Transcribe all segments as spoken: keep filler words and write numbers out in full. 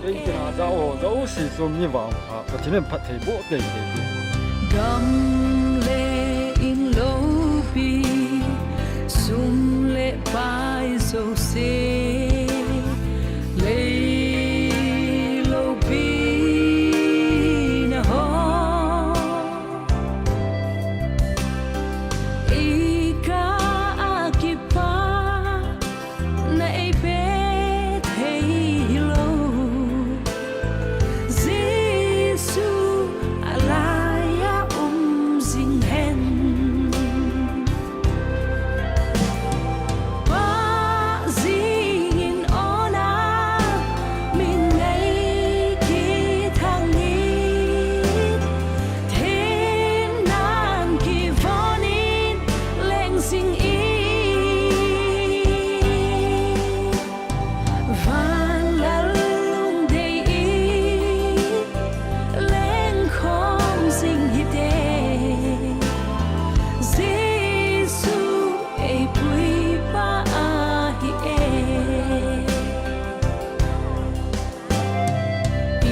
Tina ja o, ja o si so mi vang pha, Pathen in phatthei boh tei tei. Gam le in lopi, sum le pai jouse, lei lopi na ho. Ei kah a kipat na ei pe thei lou. Jesu a lai a um jing hen. Pah jing in awn a, min nei kithang in, thenna kivon in leng jing in. Van lal lungdei in leng khom jing hite. Jesu ei puipa ahi e.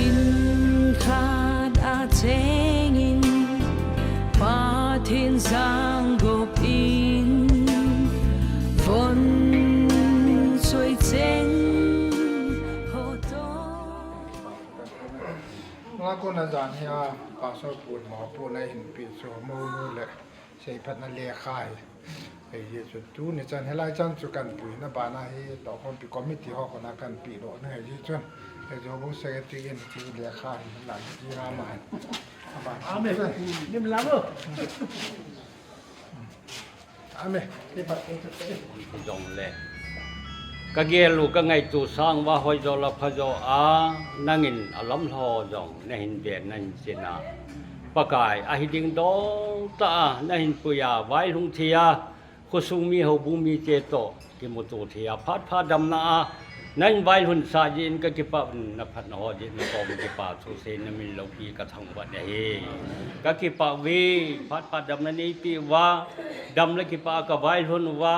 In khat a cheng in Pathen jang gop in von choi cheng ho to. Nga kona jan hi a, Pastor pu mo pu na hin pi chu mo nu le seiphatna lekha hi. Hei hi chu tuni chan helai chan chu kan puina bana hi tohkhompi committee ho kona kan pi doh na hei hi chun. Hei chu bu secretary in chu lekha hi lai hi ra ma. Amen. Nim lam o. Amen. Jong le. Ka gel u ka ngaitu sang uva hoijo le phajo a, nangin a lamlho jong na hin ven na hin chin a. Pakai, ahi ding dol tah a na hin pui a, vailhung thei a, khosung mi houbung mite toh kimuto thei a, phat pha damna a, na hin vailhun sah jeh in ka kipah un, na phatna ho jeh in na kom kipa thu sei na min loupi ka thangvah na hi. Ka kipah uve, phat pha damna nei peh uva, dam le kipah a ka vailhun uva,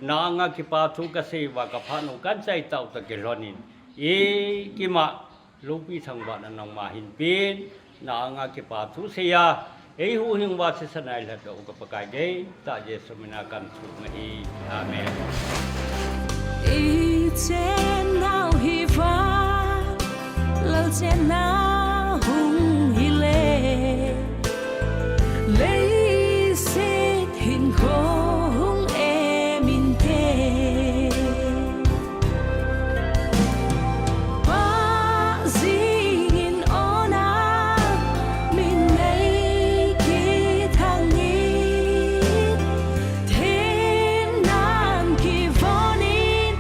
na anga kipa thu ka sei uva, ka phat u kan chai tau ta kilhon in. I kima loupi thangvahna nangma hin pen, na anga kipa thu sei a, ei huhhing uva sisan a ei lhatdoh u ka Pakai deitah Jesu min a kan thum ahi. Amen. I chennau hi vang, Lal chenna hung hile, leiset hinkho hung em inte. Pah jing in awn a, min nei kithang in, thenna kivon in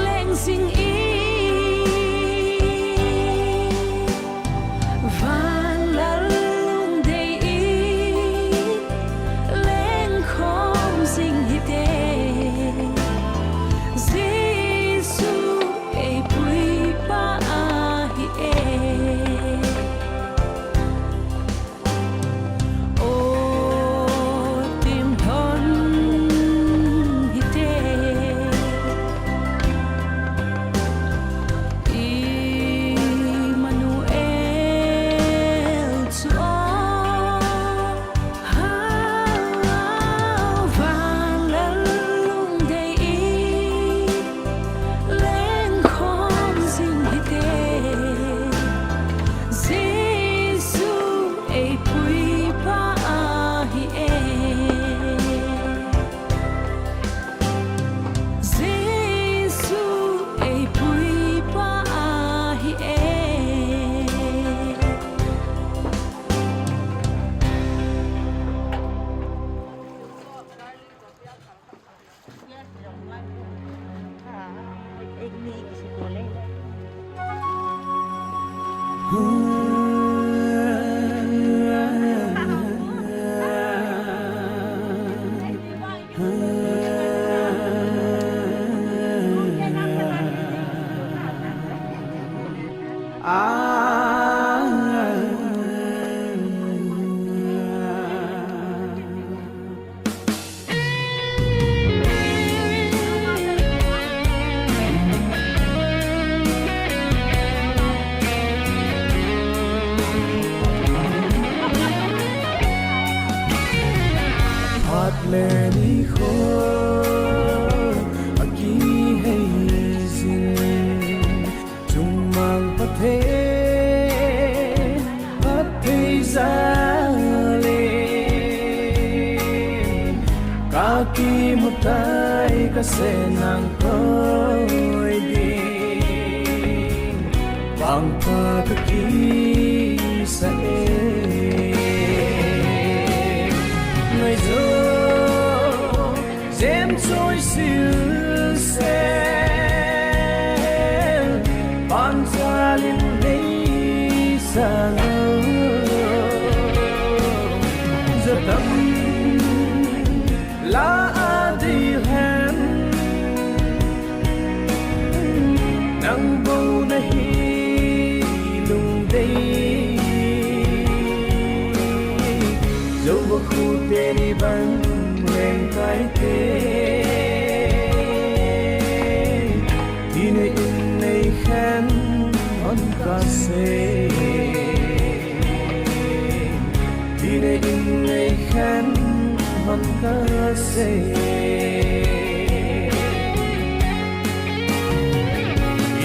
leng jing in. Van lal lungdei in leng khom jing hite. Jesu ei puipa ahi e. O tim thon hite. Immanuel chu o. Hau, hau, van lal lungdei in leng khom jing hite. Jesu ei puipa ahi e. Jesu ei puipa ahi e. Kai ka se nang koi ding, bang pha ka kisa e. Ngai zo, jem choi sil se, pan sa lin nei sa lo. Za tam la a dei hen, nang bou na hi lungdei. Zo va khu te ni ban leng kai te, ti nei in nei khen hon ka se. Ti nei in nei khen hon ka se.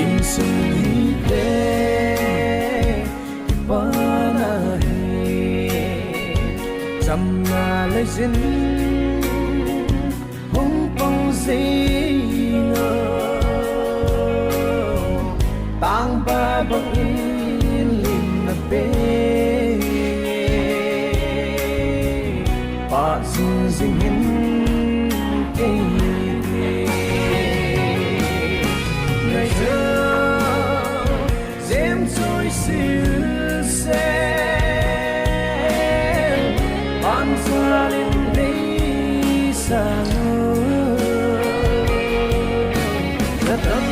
Insung hi te, pa na hi, cham na le zin hung pang zing o, tang ba bang in lim na pe, pa zing zing in kei ni. Ngai zo, jem choi sil se, pan sa lin nei sa lo. Za tam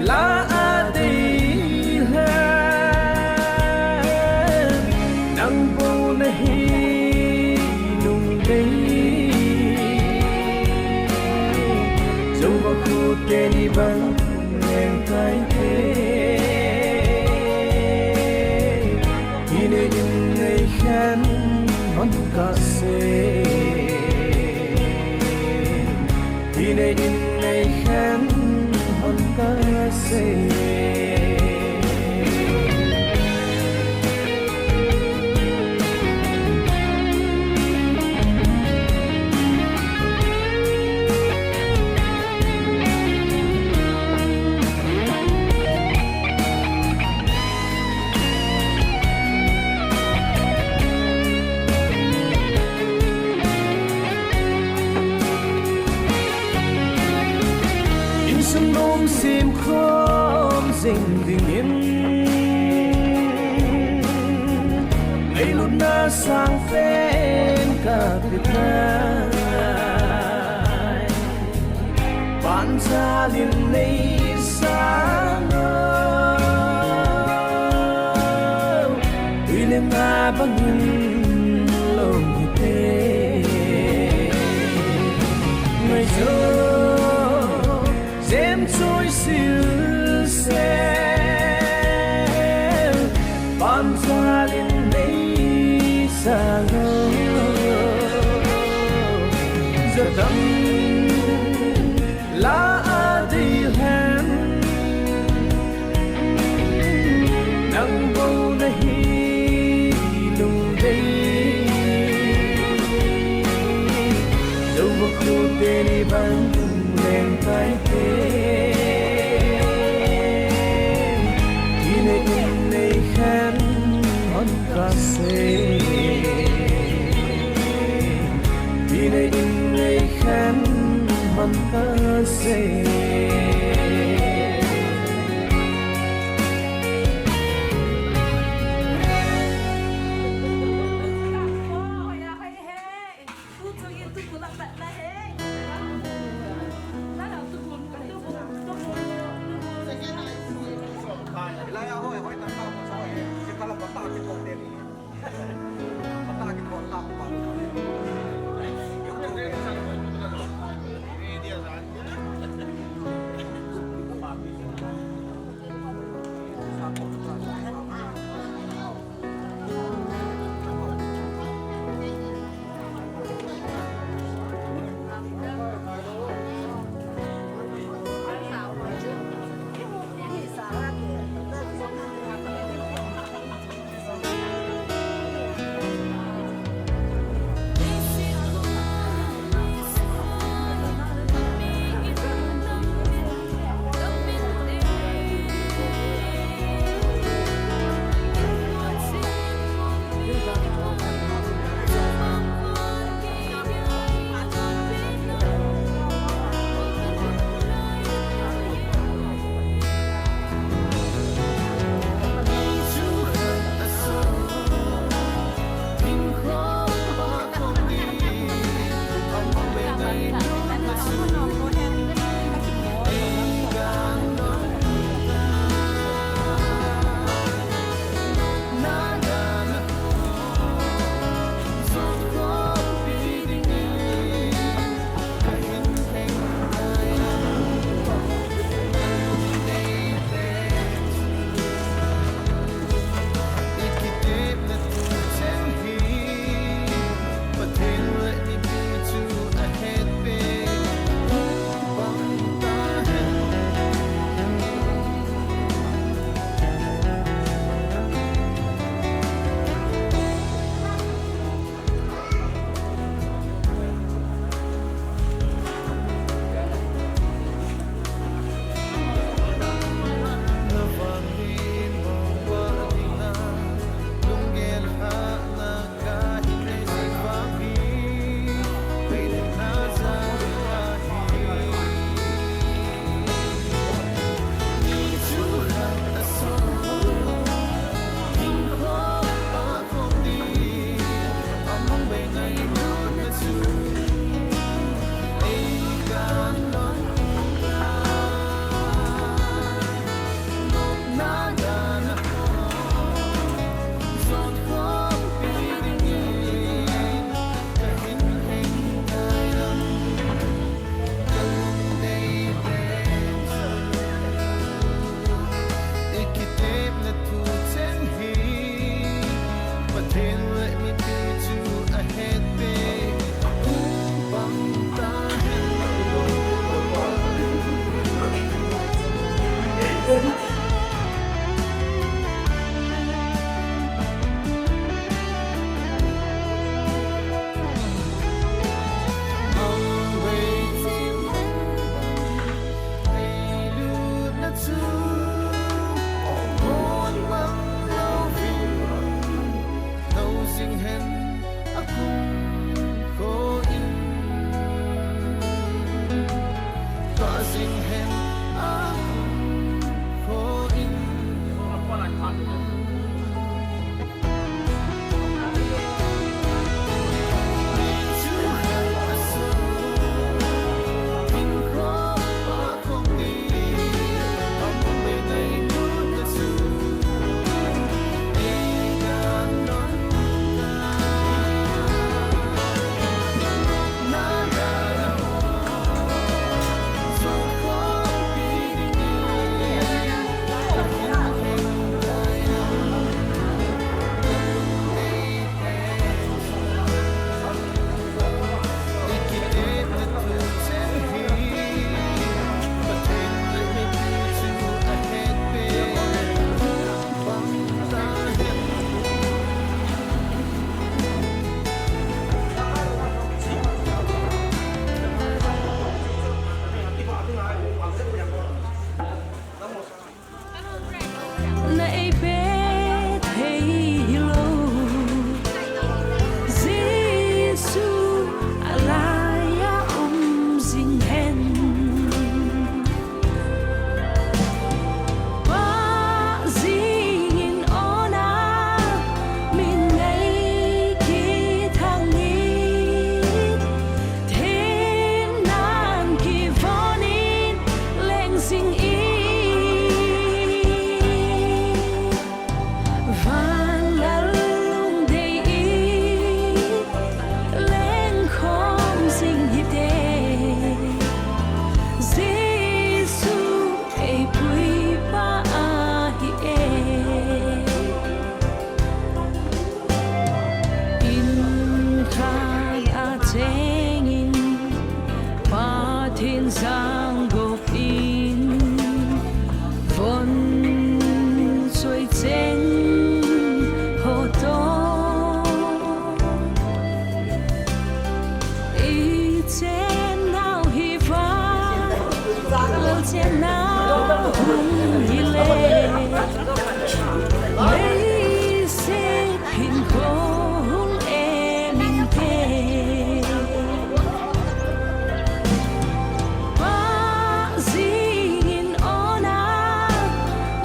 la a dei hen, nang bou na hi lungdei. Zo va khu te ni ban leng kai te, ti nei in nei khen hon ka se. Ti nei in nei khen hon ka se. Insung nom sim khom zing ding in, ngailutna sang pen ka pe tai. Pan sa lin nei sa lo, tui le nga bang in lom hi te. Ngai zo, jem choi sil se, pan sa lin nei sa lo. Za tam la a dei hen, nang bou na hi lungdei. Zo va khu te ni ban leng kai te, ti nei in nei khen hon ka se. Ti nei in nei khen hon ka se. Na ei pe thei lou. Jesu alai a um jing hen. Pa jing in ona min nei kithang in. Themnan kivon in leng jing in. Van lal lungdei in leng khom jing hite. Jesu ei puipa ahi e. In khat a cheng in Pathen jangop in von choi cheng ho toh. Ei chennau hi vang, Lal chennau hung hile. Leiset hinkho hung em inte. Pa jing in ona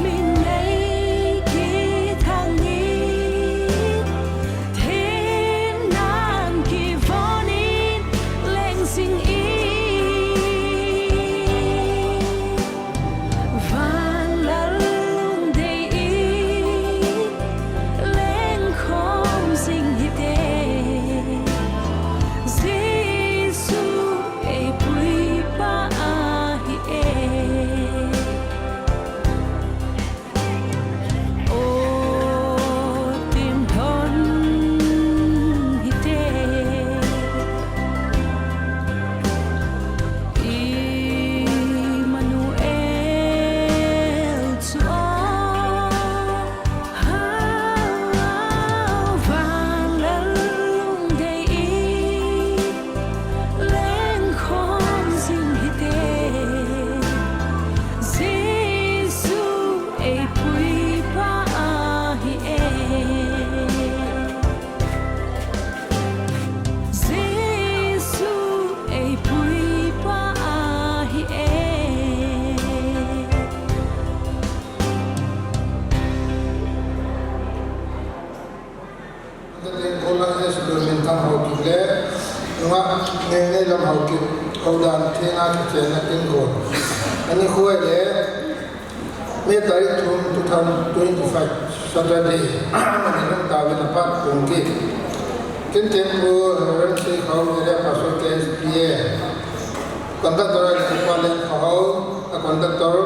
min nei kithang in. Themnan kivon in leng jing in. Van lal lungdei in leng khom jing hite. Jesu ei puipa ahi e. O, tin thon hite. Immanuel chu o, hau, hau, van lal lungdei in leng khom jing hite. Jesu ei puipa ahi e. Jesu ei puipa ahi e. Ka tin ko la es do min tam ho ki le, nunga ne ne lam ho ki, ho dan thina ki chena tin ko. Ani ko le, May tarik thum, two thousand twenty-five, Saturday, ani nung ta win apat kung ki. Kin tempo, Reverend Sei Khau, Area Pastor K S P A. Conductor, Kupa Leng Khau, a conductor,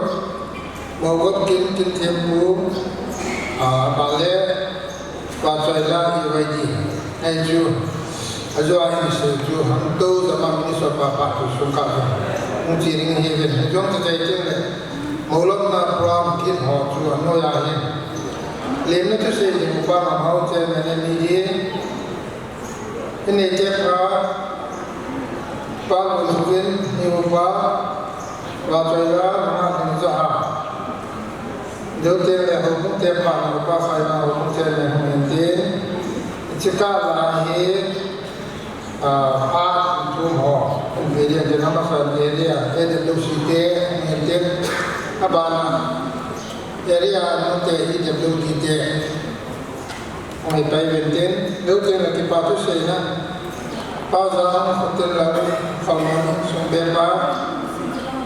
Mogop Kin, Kin Tempo, a, Bale, Pa Choila, E Y D, ahi chu, ajo ahi se chu, hangto jama minister pa pa chu sung ka chu, hung chi ring hi ven, jong ta chai ting le, Molom na program, Hoiya hi. Lemna thusei ding upa Ngamhao Chairman M E D. Inei te pa, Pa Gunsukin, ni upa, Vachoila, Nanga Thingjaha. Deuteng le houbung te pa, upa Saina, houbung Chairman hung intin. Chika la hi, ah, pa, tu ho, hung intin, amasan area, A W C te, hung intin. Abana, area, no te, E W D te. Hung hi pai uvin tin, deuteng le kipa thuseina. Pa Jang Khotinlal, Kholmon, Sungbepa,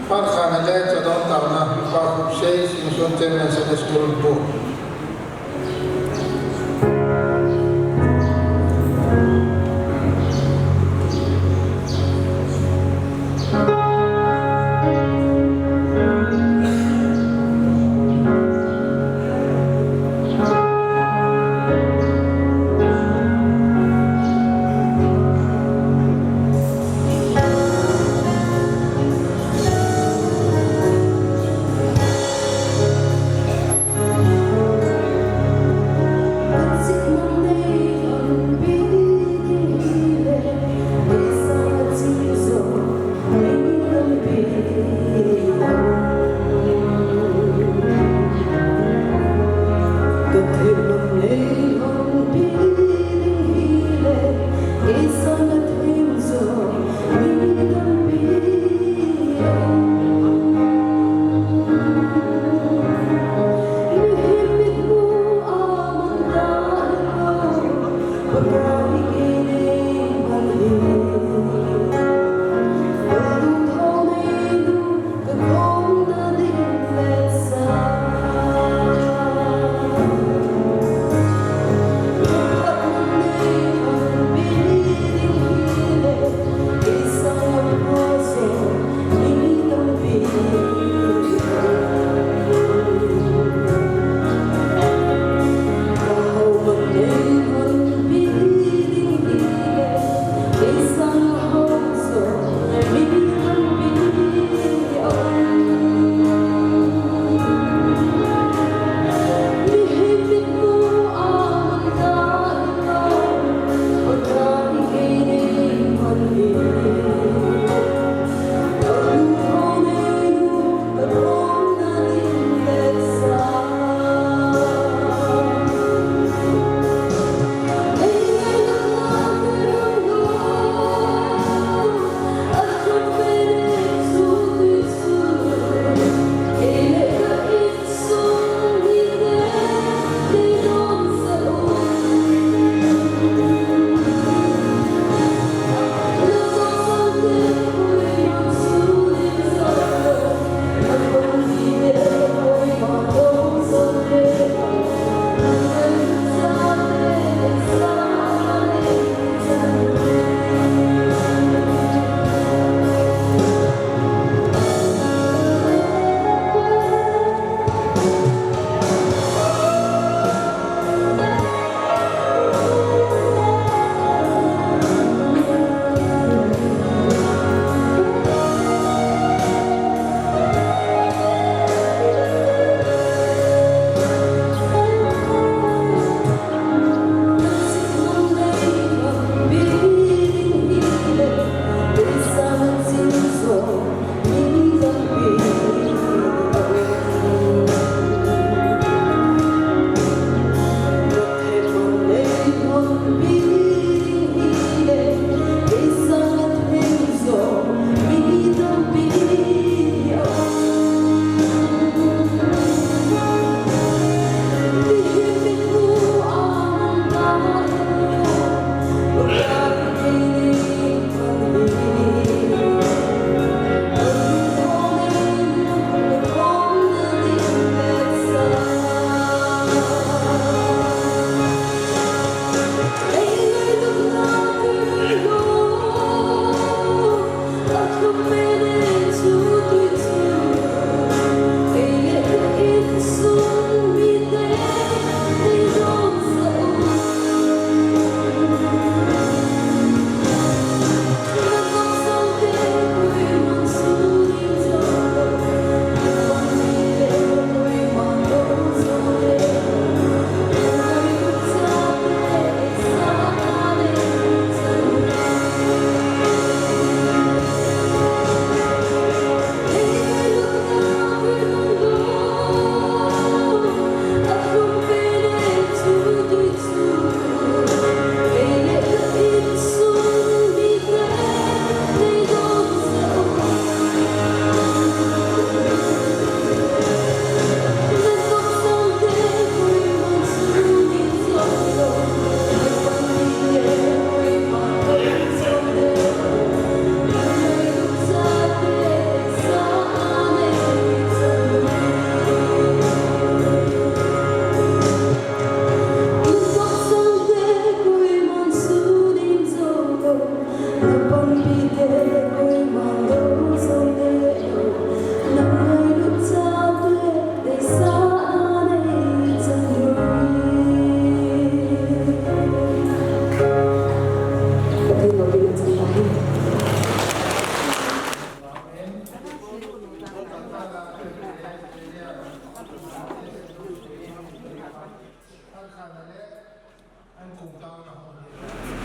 Pa Khan le Chadon taona, Pa Khupsei, Singson Chairman Sunday School bu.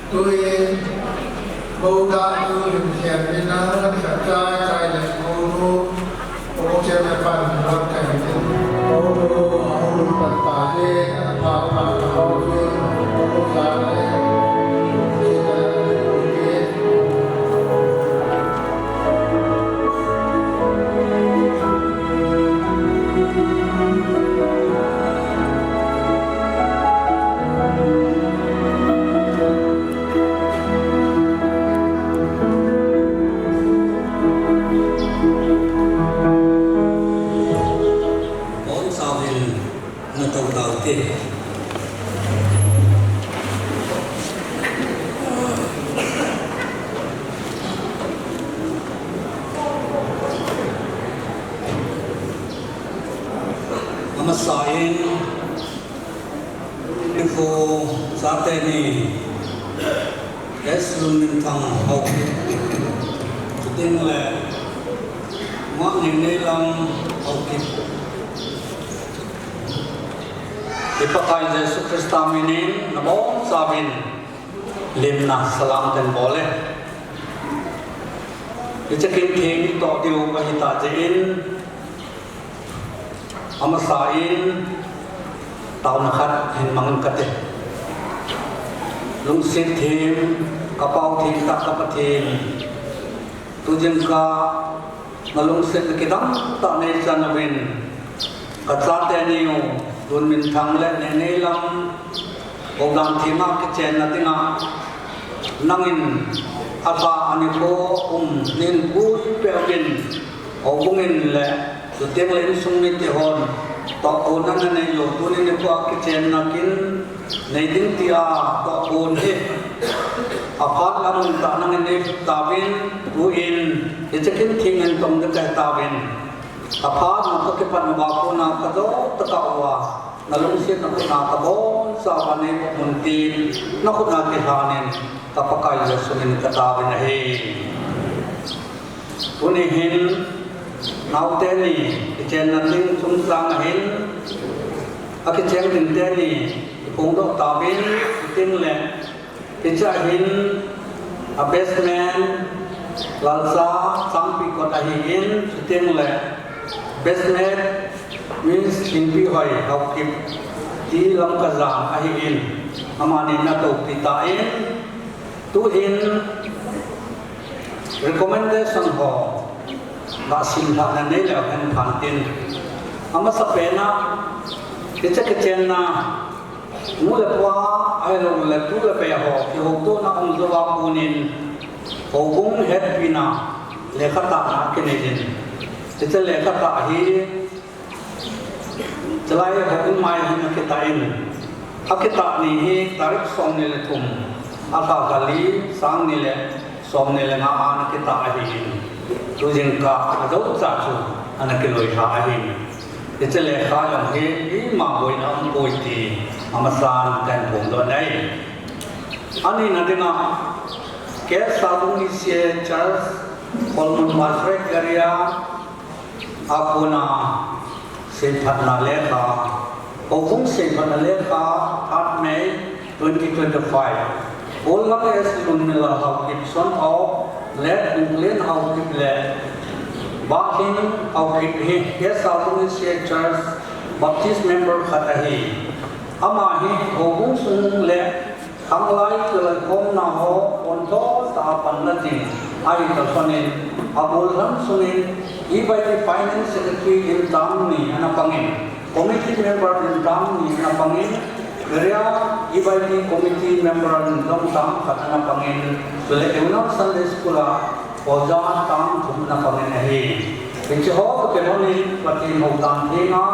Tuin, Boda tu hin sian ni na, sa chai chai le Boda, Boda sian na pan, Boda kan ni. Boda, Boda pan pa ni, pa pa pa Boda, Boda sa ni, sian na ni. Bonchauvin natou tau te. Amasan, nikho chate ni, S Lunminthang Haokip, chuteng le Ngahningneilam Haokip. I Pakai Jesu Christa minin nabonchauvin limna salam kahin bol e. Hiche kintheng toh diu kahi tah jeh in, amasan taona khat hin mangin kate. Lungset them, kapao thengtah ka Pathen, tujingkah nalungsetna kidang tah neichan uvin, kachate niu Lunminthang le Neineilam, Houdan thenga kichenna dinga nangin alha anikho um nin pui peuvin, houbungin le chuteng le insung mite hon tohkhomna nanei lou, tuni nikhoa kichenna kin nei ding tia tohkhom hi aphat lam umtah nangin nei tauvin, tuin hiche kintheng in tong ding kahi tauvin, aphat nau kakipat uva kona kajou tah uva nalungsetna khutna kabonchauva neipoh un tin, nakhutna kilhanin ka Pakai Jesu min kataovin ahi. Tuni hin naote ni kichenna ding chungchang ahin, akicheng ding teni iphongdoh tauvin, chuteng le hichea hin a best man Lalcha Changpi kot ahin, chuteng le best mate Miss Thingpihoi Haokip ti Lamka jang ahin, amani natoupeh tan, tuhin recommendation ho kasimlhahna neileu hen phan tin. Amasapen a, hiche kichenna, nu le pa, ahilou le tu le pe ho kihoutohna um jouva konin, houbung hetpina lekhatahna akinei in. Hiche lekhatah hi chulai houin mai hin akitah in, akitah ni hi tarik somni le thum, alha kali, sang ni le somni le nga a ana kitah ahin, tujingkah ajoucha chu ana kiloilha ahin. Hiche lekha jong hi ima boina umpoi ti amasan kahin phongdoh ahi. Anina dinga, K. Salbung E C A Church, Kholmun Pastoral Area a kona seiphatna lekha, houbung seiphatna lekha, third May twenty twenty-five. Olam S. Lunminthang Haokip, son of late Bunglen Haokip le Bahing Haokip hi K. Salbung E C A Church Baptist member khat ahi. Ama hi houbung sung le khanglai kiloikhomna ho pontho tah a panna ding ahi kalsonin, abolham sungin E Y D Finance Secretary in term ni ana pangin, Committee member in term ni ana pangin, Area E Y D Committee member in jong term khat ana pangin, chule Eunos Sunday School a oja term thum ana pangin ahi. Hiche ho toh kilhonin Pathen houdan thenga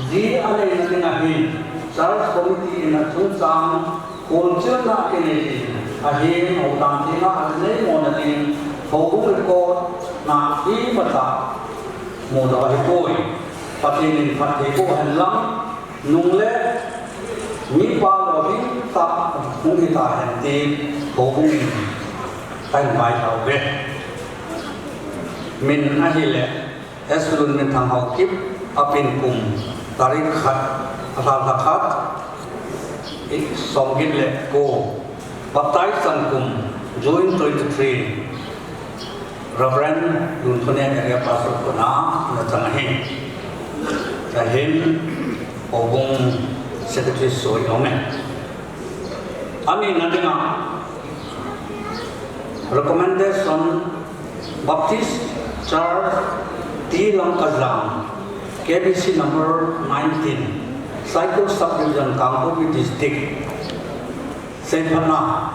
ji aneina dinga hin Church Committee in achungchang kholchilna akinei in, ahin houdan thenga aneimona ding houbung record na imacha mudoh ahipoi. Pathen in phatthei boh hen lang, nung le mipa lolhing tah hung hita hen tin houbung in kahin pai tauve. Min ahile S. Lunminthang Haokip, apen kum tarik khat, alha lha khat, i, somget le ko. Baptize chan kum, June twenty-three, Reverend Lunthuneng, Area Pastor kona nachan ahi. Tahin Houbung Secretary soi ong e. Ani na dinga recommendation, Baptist Church T Lamka Jang, K B C number nineteen, Saikul Subdivision, Kangpokpi District. Seiphatna,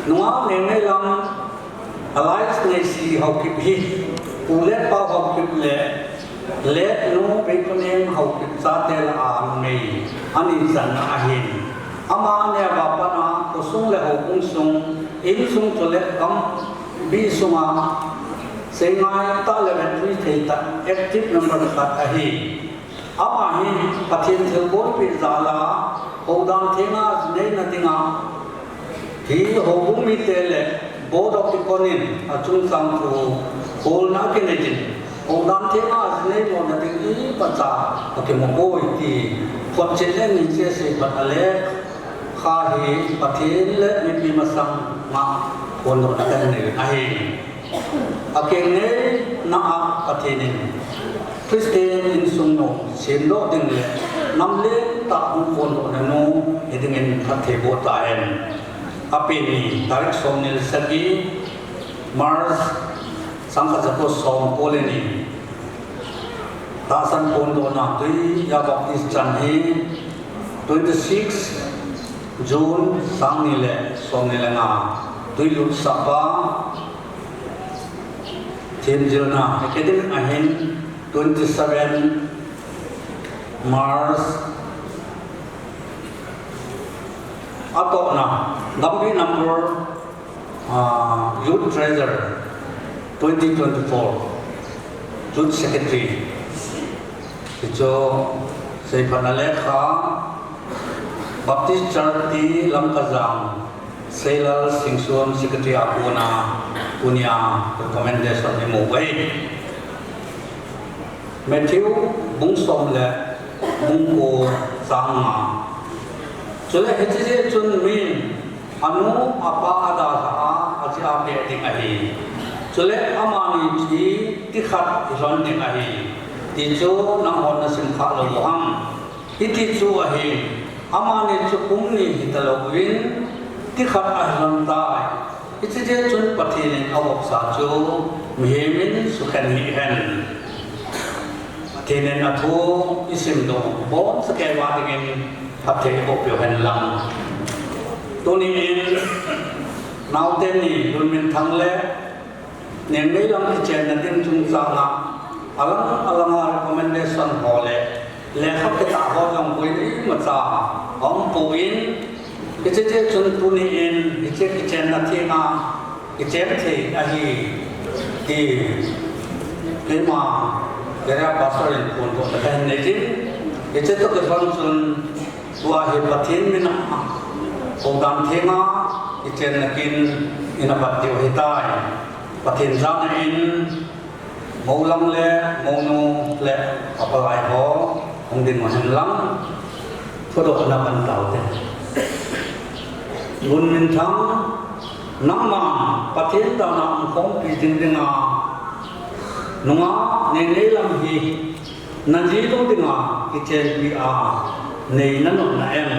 nunga Nengneilam Alice Neisi Haokip hi, Pu le Pa Haokip le, le Nu Beikhoneng Haokip chate lah a numei, ani channa ahin. Ama neo a pat a, khosung le houbung sung, insung chule gam bi sunga, seingai tah le vetlui thei tah, active member khat ahi. Ama hi Pathen thilbol peh jal a, Houdan Thenga jinei na dinga, hi houbung mite le Board of Deacon in achungchang thu holna kinei in, Houdan Thenga jinei lona ding imacha akimu poi ti, khotchet le niche seiphat a le, kha hi Pathen le mipi masanga phondohna kanei ahi. Akengnei na a Pathen in Christian insung nom semdoh ding le nam lentah hung phondohna nu hiding in phatthei boh tahen. Apen ni tarik somni le sagi, March, sangkhat jako somko le ni. Tahsan phondohna Tuiya Baptist Chan hi twenty-six June sangni le somni le nga, Tuilut Sapa, themjilna academic ahin twenty-seven March, atohna Gambih number, ah, Youth Treasurer, twenty twenty-four Youth Secretary. Hichu seiphatna lekha, Baptist Church T Lamka Jang, Seilal Singson Secretary a kona, tunia recommendation imu uve. Matthew bung som le bung ko chang nga. Chule hiche jeh chun min anu apa adalha a, aji a peh ding ahi. Chule amani chu tikhat hilhon ding ahi, ti chu nanghon nasim khalou ham? Hiti chu ahi, amani chu kum ni hitalouvin, tikhat ahilhon tai. Hiche jeh chun Pathen in avopsa chu mihem in sukhen hih hen. Pathen in athu isimdoh boncha keiva dingin phatthei eiboh peh u hen lang. Tuni in naote ni Lunminthang le Nengneilam kichenna ding chungchang a, alang alanga recommendation ho le, lekha kitah ho jong boina imacha aumpoi, hiche jeh chun tuni in hiche kichenna theng a kichen thei ahi, ti keima Area Pastor in phondohna kahin nei in, hiche toh kilhon chun tua hi Pathen mina Houdan Thenga kichenna kin ina pat diu ahitai. Pathen jana in, moulang le mounu le apalai ho hung ding u hen lang, thudohna pan taute. Lunminthang, nangman Pathen dana umkhompi jing dinga, nunga Nengneilam hi najilou dinga kichenpi a nei nanop na em?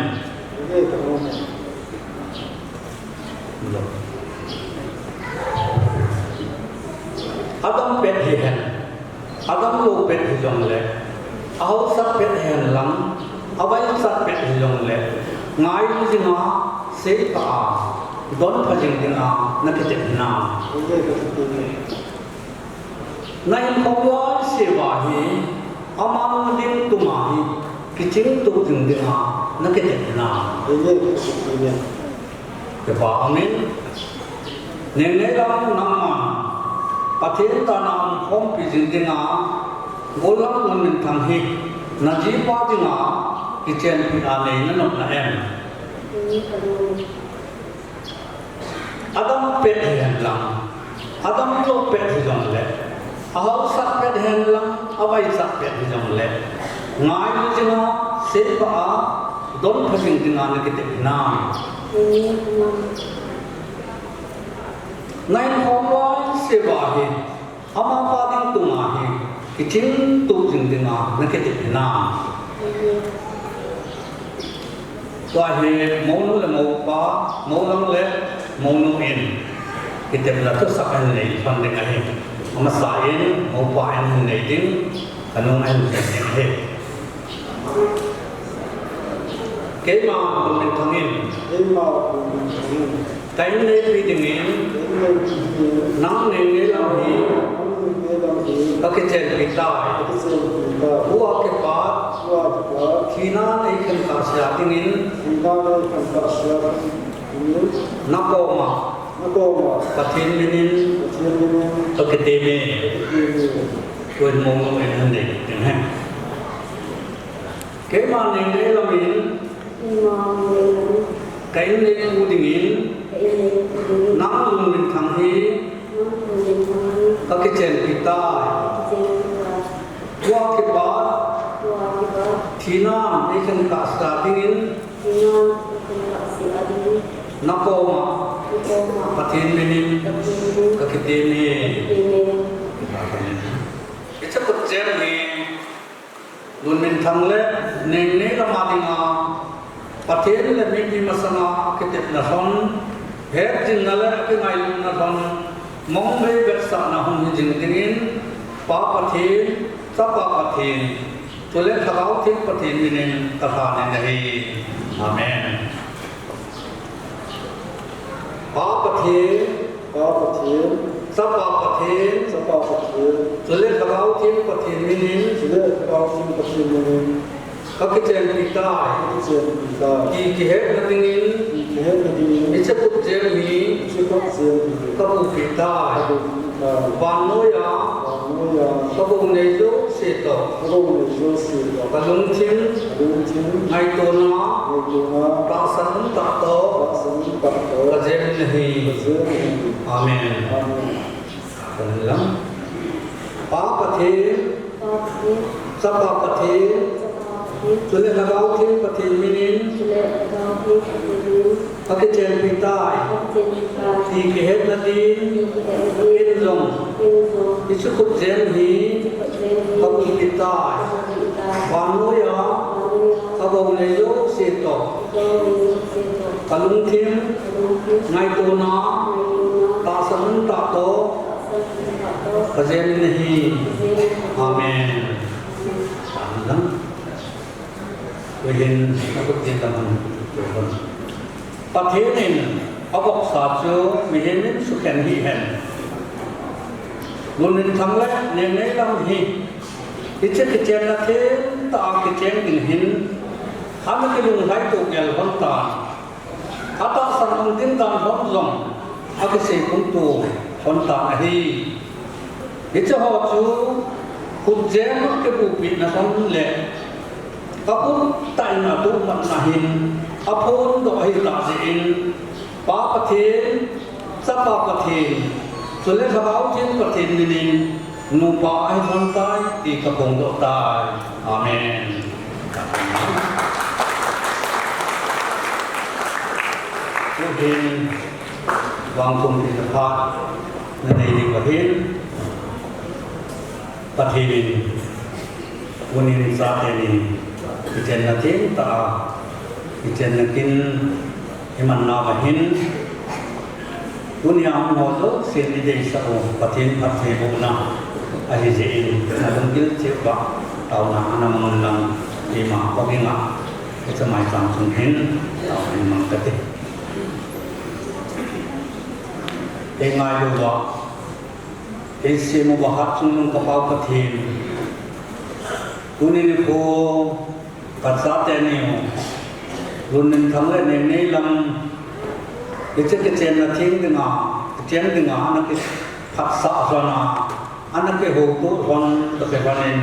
Adam pet hihen, adamlou pet hijongle, ahaosa pet hihen lang, avaicha pet hijongle, ngailu jinga, seipha a, donpha jing dinga nakitep hinam? Nahinkho jouse uva hi, amanu lim tunga hi kichingtup jing dinga nakitep hinam? Kipa umin, Nengneilam nangman Pathen dana umkhompi jing dinga, golhang Lunminthang hi najipa dinga kichenpi a nei nanop na em? Adam pet hihen lang, adamlou pet hijongle, ahaosa pet hihen lang, avaicha pet hijongle, ngailu jinga, seipha a, donpha jing dinga nakitep hinam? Ngai khom loi seva hi, amapa ding tunga hi, kiching tu jing dinga, na kitep hinam. Tua hi, monu le mopa, molang le monu in, kitepna thusak ahin nei lhon ding ahi. Amasa in, mopa in ahin nei ding, kanung ahin nei ding ahi. Keima Lunminthang in. Keima Lunminthang in. Ka inneipi dingin. Ka inneipi dingin. Nang neng neilam hi. Nang neng neilam hi. Ka kichenpi tai. Ka kichenpi tai. Tua kipat. Tua kipat. Thina neikhen kahsea dingin. Thina neikhen kahsea dingin. Na koma. Na koma. Pathen minin. Pathen minin. Ka kitem e. Ka kitem e. Tuin mong mong in ahin nei ding ahi. Keima neng neilam in. Keima neng neilam in. Ka inneipu dingin. Ka inneipu dingin. Nang Lunminthang hi. Nang Lunminthang hi. Ka kichenpi tai. Ka kichenpi tai. Tua kipat. Tua kipat. Thina neikhen kahsea dingin. Thina neikhen kahsea dingin. Na koma. Na koma. Pathen minin. Pathen minin. Ka kitem e. Ka kitem e. Hiche khutjem hi. Lunminthang le neng neilam a dinga, Pathen le mipi masanga kitepna lhon, hetjingna le kingailutna lhon, mong vei vetsahna hung hi jing dingin, Pa Pathen, Chapa Pathen, chule Lhagao Theng Pathen minin ka lhanin ahi. Amen. Pa Pathen, Pa Pathen, Chapa Pathen, Chapa Pathen, chule Lhagao Theng Pathen minin, chule Lhagao Theng Pathen minin, ka kichenpi tai, ka kichenpi tai, ti kihetna dingin, ti kihetna dingin, hiche khutjem hi, hiche khutjem hi, ka bupi tai, ka bupi tai, vannoiya, vannoiya, ka bou nei jouse toh, ka bou nei jouse toh, ka lungthim, ka lungthim, ngaitona, ngaitona, tahsan umtah toh, tahsan umtah toh, ka jem in ahi. Ka jem in ahi. Amen. Amen. Kan lang. Pa Pathen, Pa Pathen, Chapa Pathen, Chapa Pathen, chule Lhagao Theng Pathen minin, chule Lhagao Theng Pathen minin, ka kichenpi tai. Ka kichenpi tai. Ti kihetna din. Ti kihetna din. Ken jong. Ken jong. Hiche khutjem hi. Hiche khutjem hi. Ka bupi tai. Ka bupi tai. Vannoiya. Vannoiya. Ka bou nei jouse toh. Ka bou nei jouse toh. Ka lungthim. Ka lungthim. Ngaitona. Ngaitona. Tahsan umtah toh. Tahsan umtah toh. Ka jem in ahi. Ka jem in ahi. Amen. Amen. Amen. Tuhin, na khut ding lam hon, tuhin. Pathen in avopsa chu mihem in sukhen hih hen. Lunminthang le Nengneilam hi, hiche kichenna thengtah a kicheng ding hin, ana kilunglhai to gel lhon tan. Atahsan ong ding dan lhon jong akisei khum to lhon tan ahi. Hiche ho chu khutjem a kibupina lhon le akhut tah in atohmatna hin aphondoh ahi tah jeh in, Pa Pathen, Chapa Pathen, chule Lhagao Theng Pathen minin nupa ahi lhon tai ti kaphongdoh tai. Amen. Tuhin, vangthumpina phat nanei diu ahin, Pathen in, tunin chaten in, kichenna thengtah a, kichenna kin iman nau ahin, tunia hung ho jousen ideisah u Pathen phattheibohna ahi jeh in, nalunggil cheh uva taona ana mang un lang, keima houin a, hiche maicham chung hin taona hin mang kate. Eingailu uva, eisem uva hatchungnung ka Pau Pathen, tuni nikho kachate niu, Lunminthang le Nengneilam, hiche kichenna theng dinga, kicheng dinga ana kiphatsah lhon a, ana kihoutoh lhon toh kilhonin,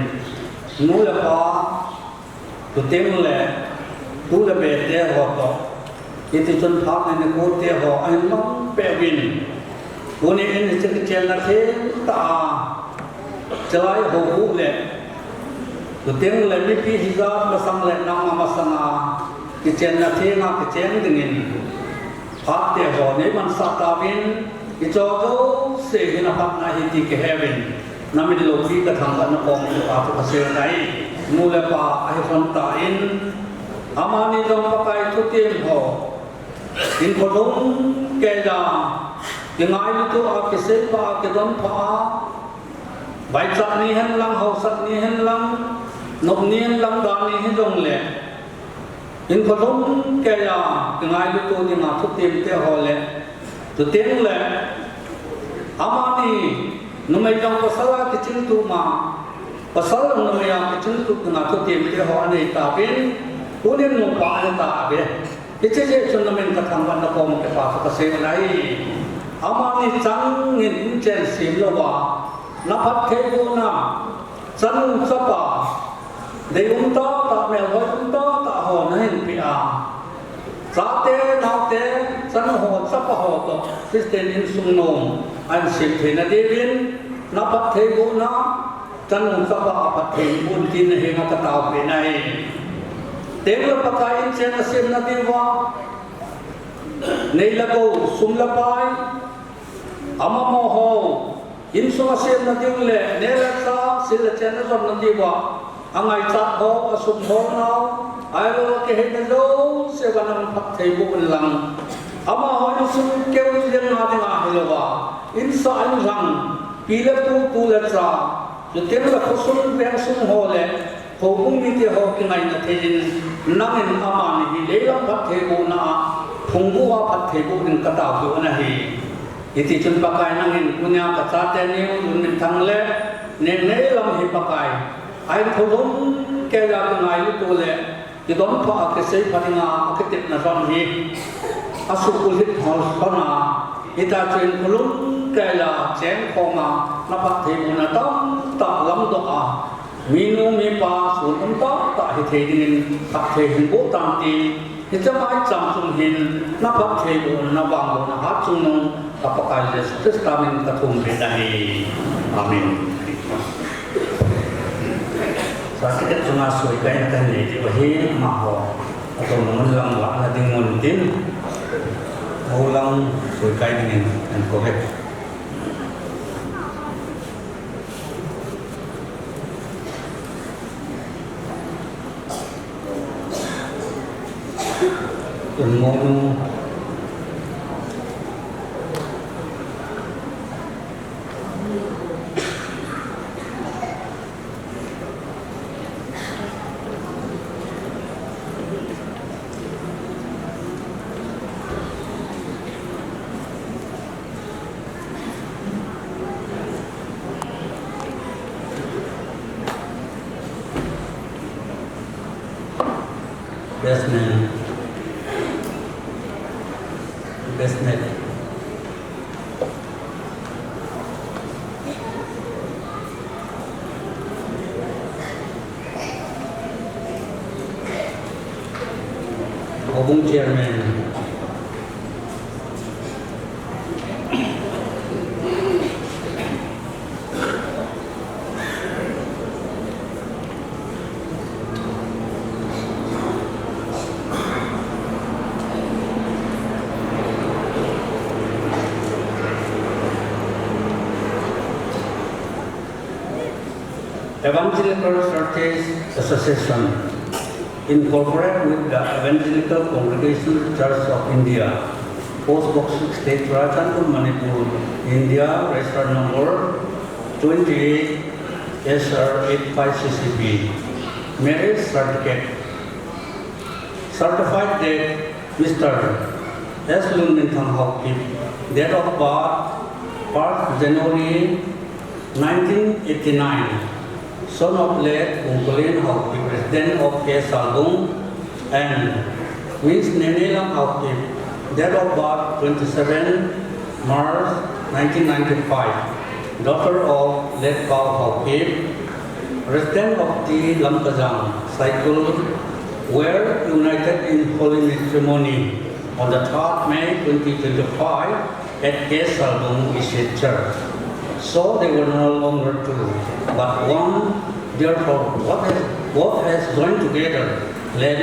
nu le pa, chuteng le tu le bete ho toh, hiti chun phat le nikho te ho ahin mang peh uvin, tuni in hiche kichenna thengtah a, chalai houbuh le, chuteng le mipi hijat masang le nangma masanga kichenna thenga kicheng dingin, Ate ho neimansah tauvin, icho jouse hi naphatna ahi ti kaheuvin, namin loupi kathangvah na kom in kipathu kasei ahi. Nu le pa ahi lhon tan, amani jong Pakai thutep ho, hinkho lhumkeiya, kingailut a, kiseipha a, kidonpha a, vaichat ni hen lang, haosat ni hen lang, nop ni hen lang, dan ni hijongle, hinkho lhumkeiya kingailut dinga thutep te ho le, chuteng le, amani numei jong pasal a kichingtup ma, pasal jong numei a kichingtup dinga thutep te ho anei tauvin, tunin nupa ahi tauve. Hiche jeh chun namin kathangvah na kom in kipathu kasei ahi. Amani changin inchen sem louva, naphattheibohna, chanu chapa, deium tahtah, melhoi um tahtah ho nahin peh a, chate, naote, chanu ho, chapa ho toh Christian insung nom ahin sem theina diuvin, naphattheibohna, chanu chapa aphattheiboh in tin nahenga kataopeh ahi. Tengle Pakai inchen asemna diuva, nei le gou, sum le pai, amamaho, insung asemna diu le, neh le chah, sil le chen ajotna diuva, angaichat ho, asumkholnau, ahilouleh akiheina jouse uva naphattheiboh unlang, amaho insung keu jeng a dinga hilouva, insah inlhang, pi le pu, tu le cha, chuteng le khosung vengsung ho le, houbung mite ho kingaina thei in, nangin amani hi leilam phattheibohna a, phungvuh a phattheiboh dingin kataopeh ahi. Hitichun Pakai nangin tunia kachate Neimunthang le, Neineilam hi Pakai, ahinkho lhumkeiya kingailut le, kidonpha a, kiseipha dinga akitepna jong hi, asuhbulhit lhon a, hita chun hinkho lhumkeiya chengkhom a, naphattheibohna tamtah lamdoh a, minu mipa sun um tahtah hithei dingin phatthei hinboh tan tin, hiche maicham chung hin naphattheibohna, navangbohna hatchungnung ka Pakai Jesu Christa min kathum peh ahi. Amen. Certificate chunga soikaina kanei diu ahi, amaho atouna mun lang vahna dingun tin, mou lang soikai dingin kahin kouve. Mounu. Best man. Best man. Houbung chairman. Evangelical Churches Association, incorporate with the Evangelical Congregation Church of India, Post Box sixty, Churachandpur, Manipur, India, register number twenty-eight S R eight five C C B. Marriage certificate. Certified that Mister S Lunminthang Haokip, date of birth, first January nineteen eighty-nine, son of late Ungkulen Haokip, resident of K Salbung, and Miss Neneilam Haokip, date of birth twenty-seven March nineteen ninety-five, daughter of late Pau Haokip, resident of T Lamkajang, Saikul, were united in holy matrimony on the third May twenty twenty-five at K Salbung Estate Church. So they were no longer two, but one. Therefore, what has, what has joined together, let,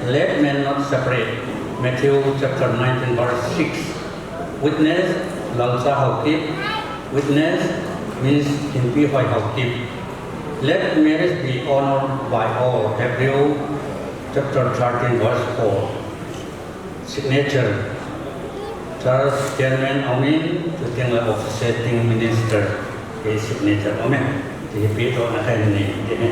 let men not separate. Matthew chapter nineteen verse six. Witness, Lalcha Haokip. Witness, Miss Hinpihoi Haokip. Let marriage be honored by all. Hebrew chapter thirteen verse four. Signature, Church Chairman aumin, chuteng le Officiating Minister, kei signature aumin, ti hi pehdohna kahin nei in ti ahi.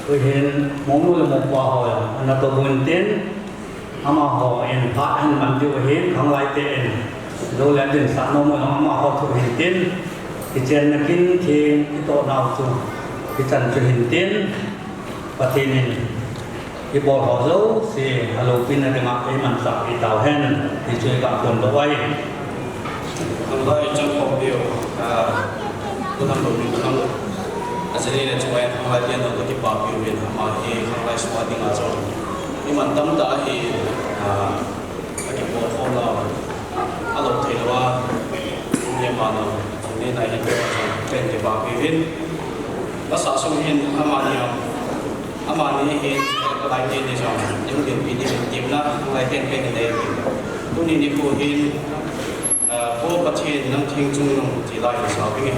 Tuhin, mounu le moupa ho, ana toh bun tin, amaho in phat ahin man diu ahin, khanglai te in, lou le din sa nom u amaho thu hin tin, kichenna kin theng, kitoh nau chu, kichan chu hin tin, Pathen in, ibol ho jouse, aloupina dinga, eimanchah itau hen, ti chu iga phondoh uve. Khanglai chang khom diu, ah, Pu Thanglouvin, Pu Thang, ajeh le chunga khanglai te natoh kipa piuvin, ama hi khanglai sunga dinga jong iman tamtah ahi, ah, akibol khom lou, alou thei lou a, um le pa lou, chule nai hin pe jong pen kipa piuvin. Ka sah sung hin amani a, amani hin, khanglai te ni jong, jong dinpi ding temna, khanglai ten pen nei. Tuni nikho hin, Pu Pathen nang theng chungnung ti lai in sa ding ahi.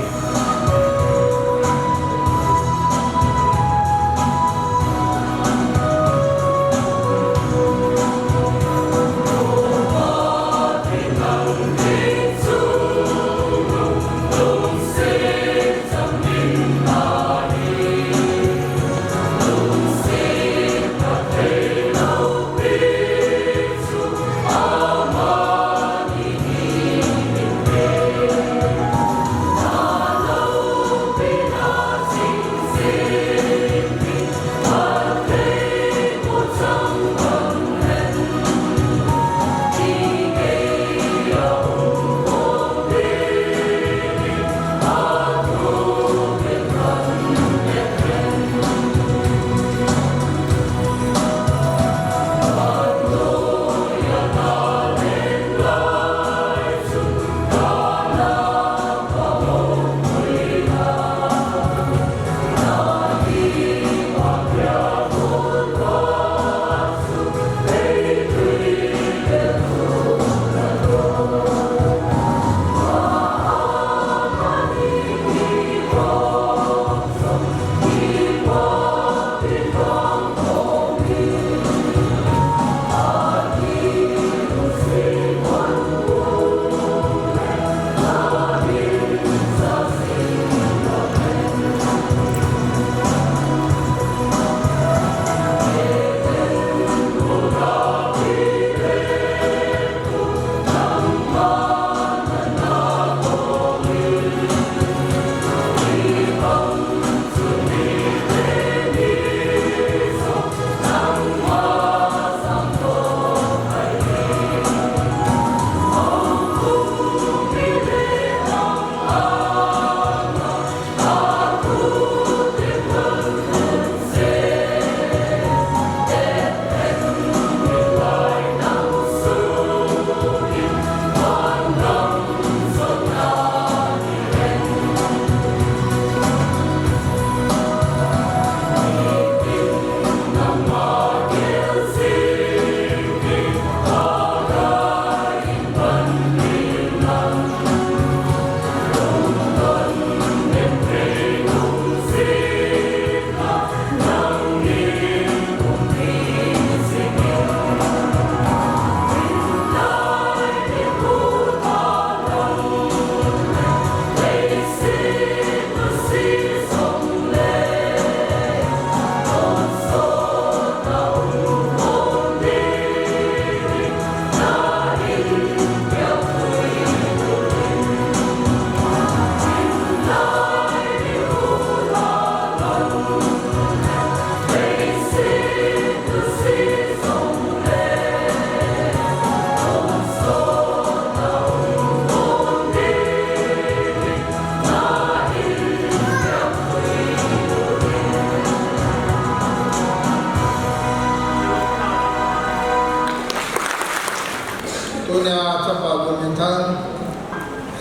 Tunia chapa bu minthang,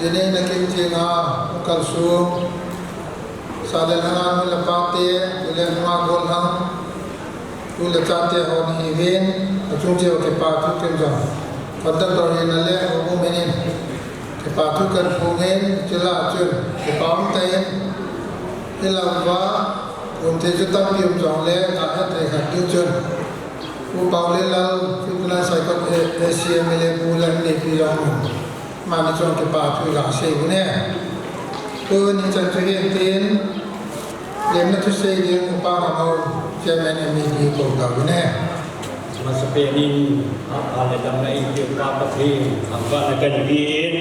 jini nakin chinga, kalsung, Sa le lhang a nu le pa te, tu le nunga gollhang, tu le chate ho nahiuvin, achung cheh uva kipa thu ken jong. Conductor hina le houbung hina in, kipa thu kahin phong in, chule chun, kipa um tah in, hilam uva, um thei chu tampi um jongle, kahet thei khat ding chun. Pu Paolenlal, Philippine Saikot A C M L A pu le neipi jong. Amani chun kipa thu gasei u hite. Tuni chan chu hitin, lemna thusei ding Upa Hangho, Chairman M A D kou tau hite. Masapen in, phat pha le damna eipeh Upa Pathen, thangvahna kahin pe in,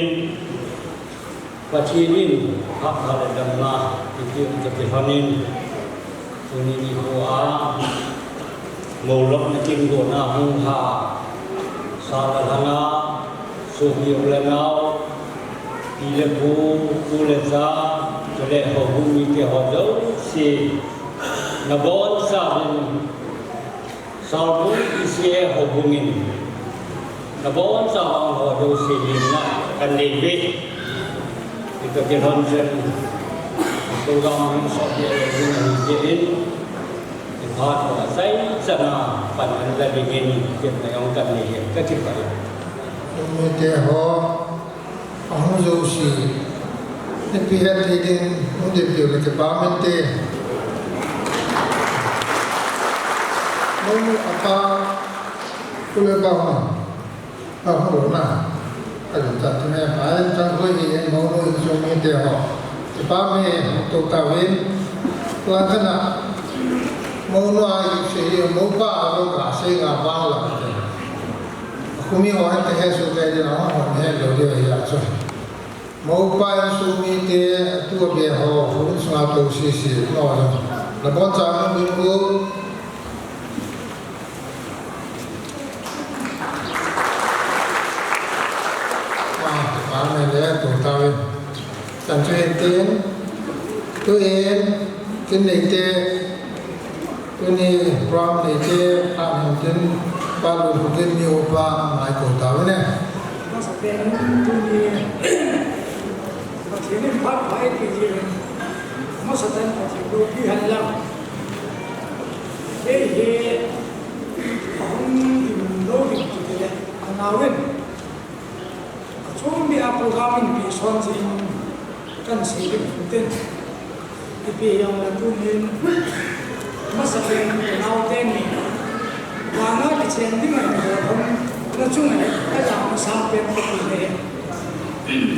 Pathen in, phat pha le damna eipeh u toh kilhon in, tuni nikho a, moulhahna kin gona hung ha, sa le lhang a, sopi u le nao, pi le pu, u le cha, chule houbung mite ho jouse, nabonchauvin, Salbung I C A houbung in, nabonchauvin ho jouse lemna kanei uve. Itoh kilhon chun, program hung sot ding ahi jeh in, iphat ho achaina chan a pan ana la dingin, tepna jong kanei e, kakipah e. Mite ho, ahung jouse, ipi het thei ding, hung ding piu le kipa um inte. Mounu apa, u le pa hung, ahung lou na. Ahin chat me pa, chang hoi hi, mounu insung mite ho. Kipa um e, hung tou tauvin. Langkhat a, mounu a ipsei hi, moupa a jong gasei ga vang lang te. Khumi ho hen te he su te ding, ahung ho hen lou ding ahi a chu. Moupa insung mite, atu abe ho, hou sunga tou sese, no jong. Nabonchauvin um in. Ah, pa me le, tou tauvin. Chan chu hitin, tuin, kin neite, tuni program neite, phat hin tin, pa lun hu kin mi upa, mai kou tauvin e. Masapen in tuni, Pathen in phat pha eipeh jeh in, masatan Pathen loupi hen lang. Kei hi, ahung lou ding kiti le, kanaovin. Achom beh a program in peh son jeh in kan sei ding tin. Ipi hijongle tunin, masapen in kanaote ni, vana kichen ding ahi, na chung ahi, kaja masapen ka pi le.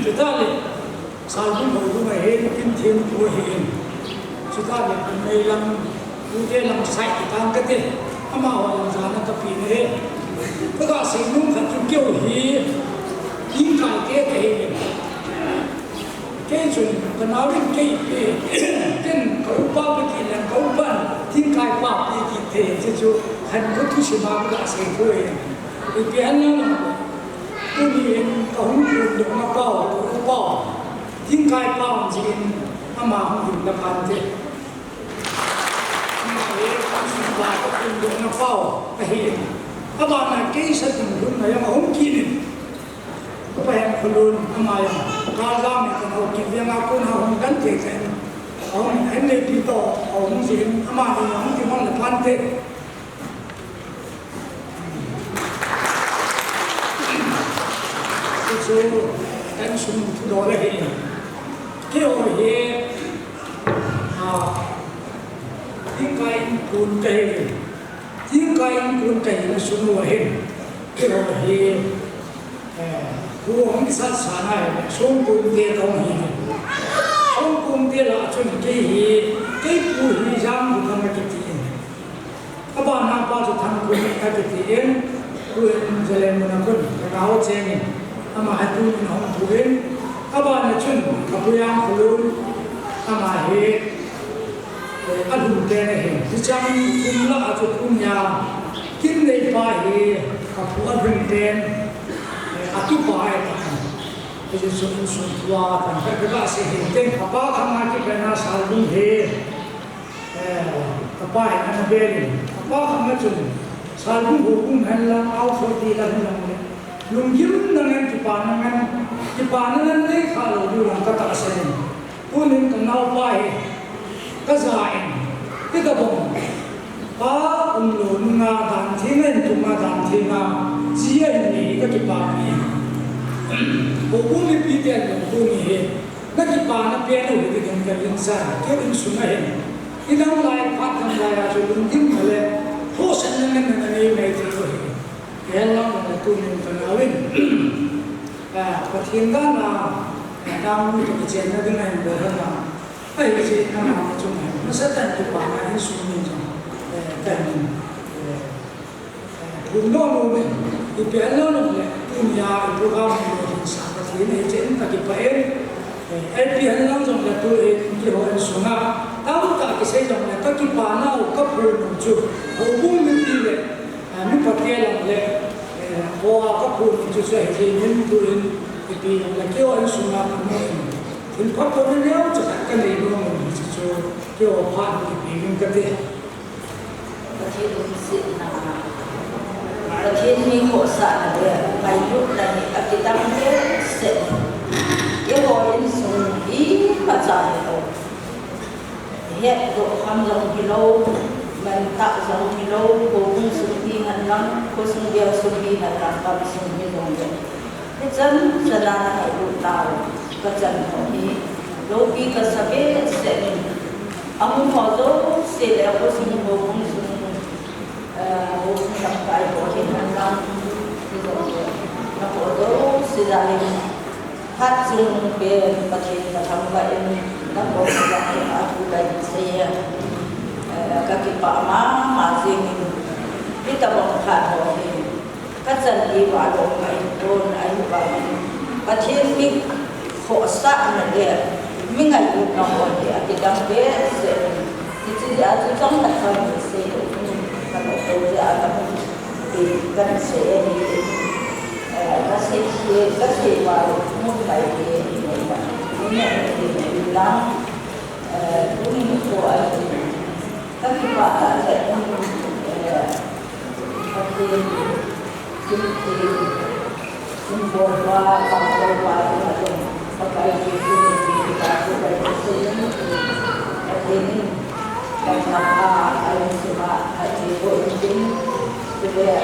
Chutah le, Salbung houbung ahin, kin thempu ahin. Chutah le, kum nei lam, Pu te lam side tang kate, amaho lam jana kape nahi. Kaga seinom khat chu keiho hi, thingkai te kahi. Kei chun, kanaovin kei pe, ken ka upa pe kit leng, ka upan, thingkai pa pe kit thei, chuchu, khan ka thusim a kaga sei poi. Ipi ham nalai, tuni in kahung pun dohna pau, ka upa, thingkai pa jeh in, ama hung hinna phante. Ama hi, insung upa ka pun dohna pau ahin. Abana kei sa ding lhunna jong ahung kit in. Ka pa Hemkholun ama jong. Ka jam in ka nao kit veng a kon a hung kan thei chen. Ahung en le pi toh, ahung jin, amani ahung kiman le phante. Chu chu, kan sum thu doh le hi. Keiho hi, a, thingkai in kun kahi. Thingkai in kun kahina sung uva hin. Keiho hi, eh, hu hung kisat sanga hi, Songkun te kahung hi. Songkun te lah a chun kei hi, kei pu hi Jangkun akiti in. Abana pa chu Thangkun akiti in, tuin Zalen mun a kon, ka nao cheng in, ama hi tunin ahung pui in, abana chun, ka pu Jangkholun, ama hi, eh, alhun pen ahi. Hichang thum lah a chu tunia, kin neipa hi, ka pu alhun pen, eh, atupa ahi ta. Hichu insung thua, kan ka ka sei hin teng, apa khang a kipena Salbung hi. Eh, apa hi ana bel in, apa khang a chun, Salbung houbung hen lang, Ao forty lang hen lang le. Lunggimna ngen, kipana ngen, kipana ngen nei kha lou diu lang ka tahsan in. Tunin ka naopa hi, Ka ja in, tika bom, pa um lo nunga dan thei na in tuma dan thei na, ji a in ni ka kipa ni. Ko bu mi pi te an tu ni he, na kipa na pe no hi kin ka in sa, ke in su na he. I dang lai, phat dang lai a chu lungkim na le, ho san na na na ni mai thei ko he. Ke lang na tu ni ka na win. Ah, Pathian dan a, ah, dang tu ki chen na ding a hin bol na. Ai, hiche nangma chunga hi, masatah in kipana insung min jong, eh, kahin, eh, eh, hung nom nom in, ipi ahilou le, tunia i program hi lolhin sah Pathen in hiche in kakipah e, eh, ipi ahilou jongle tu in keiho insunga, tamtah kisei jongle kakipana u kaphon u chu, houbung mipi le, eh, mipa te lang le, eh, ho a kaphon u chu chu ahi jeh in tuin, ipi jongle keiho insunga kamu in, Thil phatthei neocha khat kanei nom u hiche chu, keiho phat kipe ding kati. Pathen lungsetna, Pathen mi khohsahna le ngailutna hi akidang behseh. Keiho insung imacha hilou. Hetdoh kham jong hilou, mantah jong hilou, houbung sung hi henlang, khosung veng sung hi henlang, gamsung hi jongle. Hichan chana na ngailut tau, kachan ho hi, loupi kasa behseh in, amu ho jouse le khosung houbung sung, eh, houbung lamkai ho hi henlang, hijongle, naho jouse jal in, phat chung pen Pathen kathangvah in, naho jouse jal in, atu lai sei e, eh, kakipah mama jing in, hitobang phat ho hi, Kachan diuva lom ahin pon ahivangin, Pathen mi khohsahna le mi ngailutna ho hi akidang behseh in, hiche jeh a chu chomkhat chomkhat sei lou, kanoh lou jeh a kamu, kasei ahi, eh, kasei, kasei uva lou, mu mai ahi, ahi, ahi, ahi, ahi, ahi, eh, tuni nikho ahi, kakipah tah jeh in, eh, Pathen, Pathen, Pathen bol uva, pang bol uva, Pathen, Pathen, Pathen, Pathen, Pathen, Pathen, Pathen, Pathen,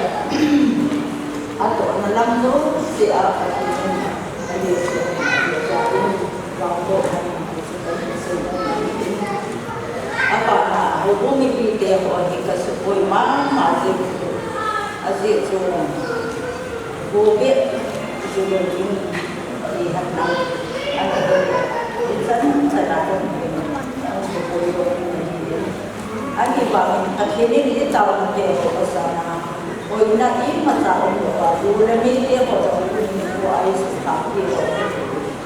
atohna lam jouse a Pathen in alhaipi in, vangboh in, apana houbung mipite ho hi kasukoi mama jing, ajeh chu, go beh, ju lou in, ti hatna, ana bol, ichan chana kon, sukoi lou in, Ahivangin Pathen in itaona te ho asana, boina imacha umlouva, ju le mi te ho jong nikho a eisuhthah diu.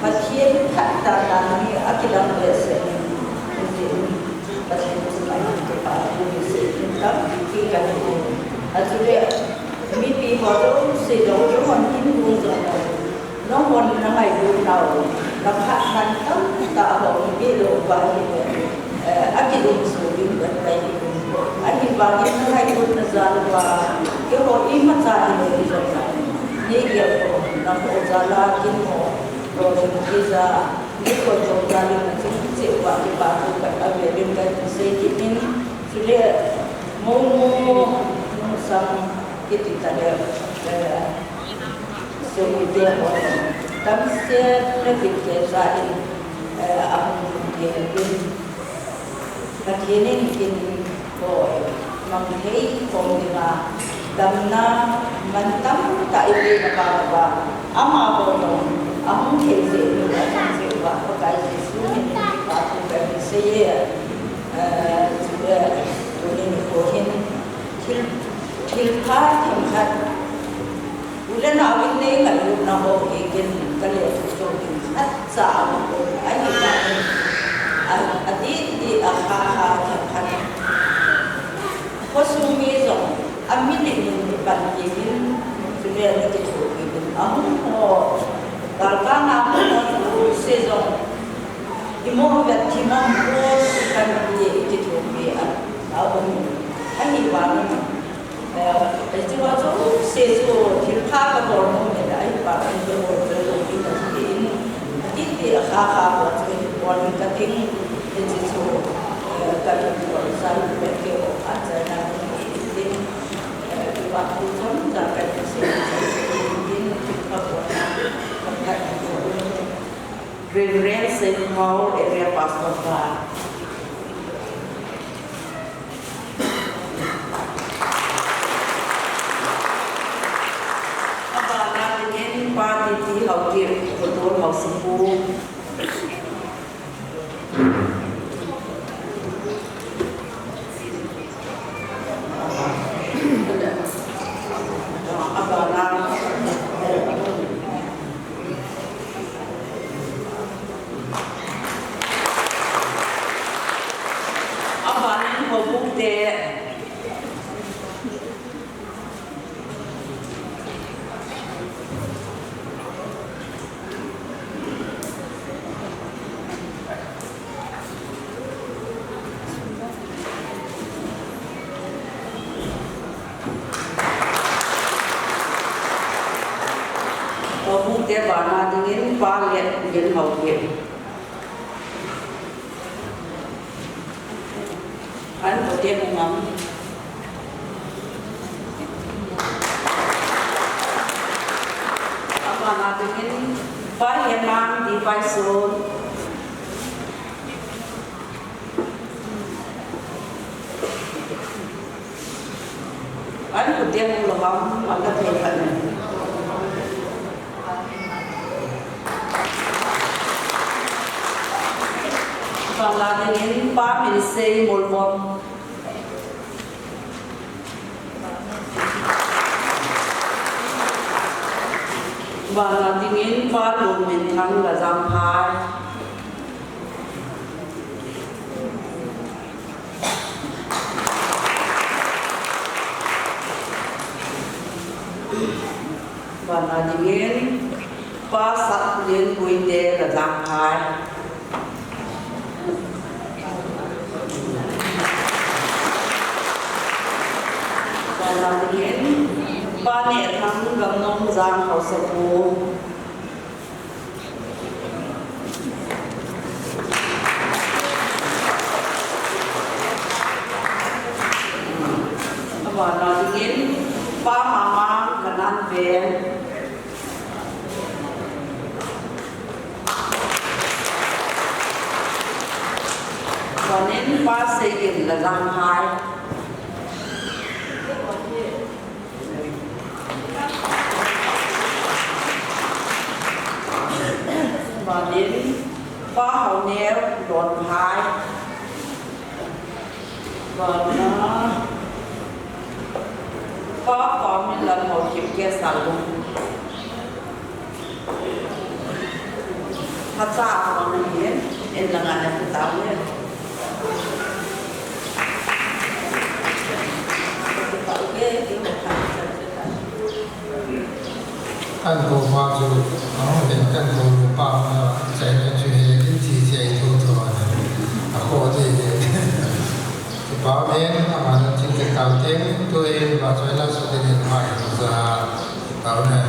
Pathen phatthei dan hi akidang behseh in, hijeh in Pathen chunga hin kipah thu hi seitin tampi kahin nei. Achule, mipi ho jouse jong, keihon in hung jong, Nahon na ngailut nau, na phat man tamtah ho, ipi lou va hi, eh, akilungset ding vet vet hi. Ahivangin na ngailutna jal uva, keiho imacha hilou jong, neigel ho, nakho jal a kin ho, lolhing kija, neikoi ho jal in nachung cheh uva, kipah thu kahin ave ding kahin sei kit in, chule, momo, nungsang, kiti tale, eh, Sumite ho, damsel le gilkel jal in, eh, ahung lhung in, Pathen in kin ho mang thei khom dinga, damna man tamtah eipeh na vang uva, amaho jong ahung thei jeh in, ahung thei jeh uva, Pakai Jesu min in kipah thu kahin sei e, eh, chule, tuni nikho hin, thil, thil pha themkhat, U le nao in nei ngailutna ho hi ken ka lethuh chom ding khatcha aum pon, ahivangin, a, adih dih a kha kha themkhat. Khosung mi jong, a minute in i pan kit in, chule na kithopi ding. Ahung ho, galkang a hung ho jouse jong, i mo vet thim a hung ho, i pan kit in i kithopi a, a um. Ahivangin, Eh, hiche ho jouse chu thil pha ka bol nom in, ahivangin ka bol bol lou ding ahi in, adih dih a kha kha ho chu hin bol in ka ting, hiche chu, Abana dingin Pa T T Haokip, Photo Haosapu. Abana, abana Houbung te. Houbung te bana dingin Pa Letgen Haokip. An kote hung am. Abana dingin Pa Hemang, T Paisun. An kote hung lou ham, an la thei khat ne. Abana dingin Pa Minsei, Molvom. Abana dingin Pa Lunminthang, Lajangphai. Abana dingin Pa Satlen Guite, Lajangphai. Abana dingin Pa Nehthang, Gamnungjang Haosapu. Abana dingin Pa Mamang, Kananven. Abanin Pa Seigim, Lajangphai. Abanin Pa Haoneo, Donphai. Abana Pa Paominlal Haokip, Kesalung. Phacha a hung ahi, en langa na kitao le. Kitao le, kitao le. An ko pa chu, a hung hin kan ko pa ma, chai na chu he, kin chi chi ai tho tho. A ko ti he. Kipa umin, aman thil te kal teng, tuin, vahchoina soh dingin, ma in ja, kipa umin.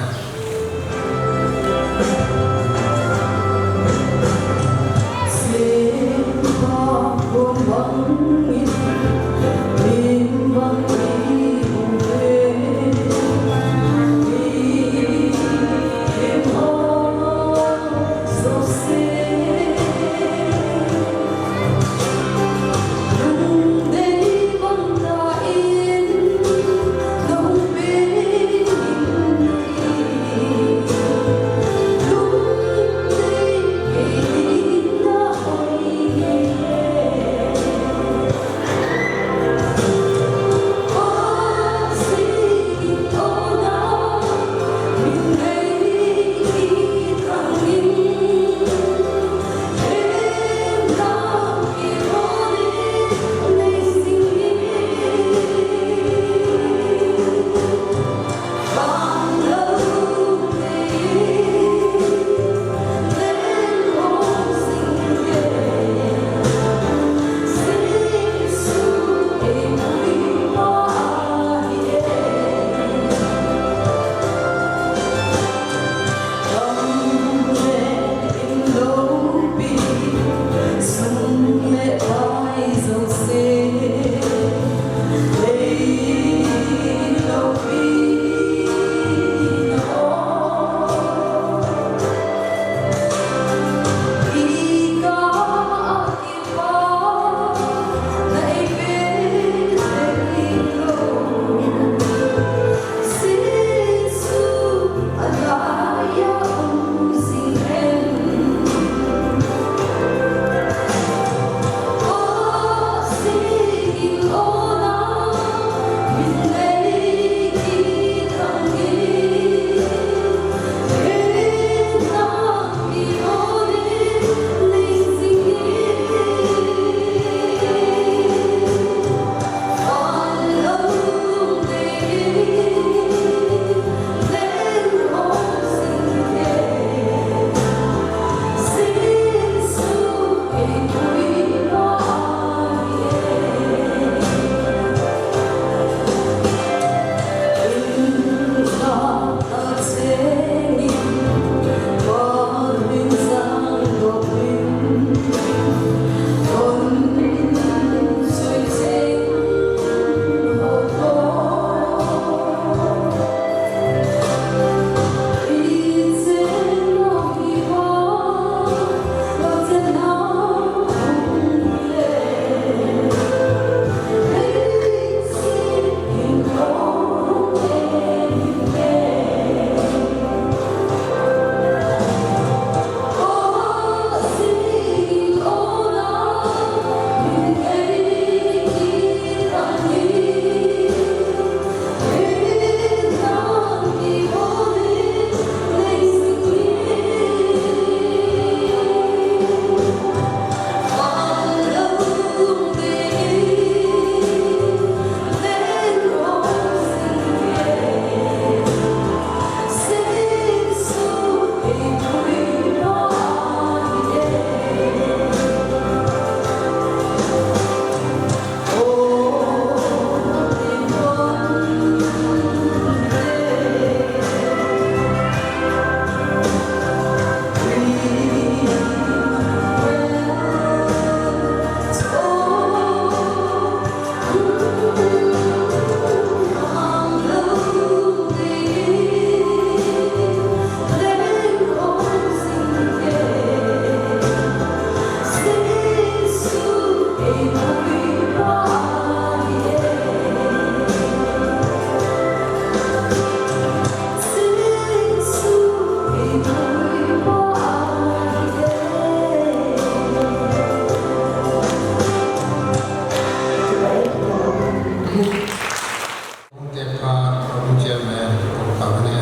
Tepa, Houbung Chairman, Houbung Kawane.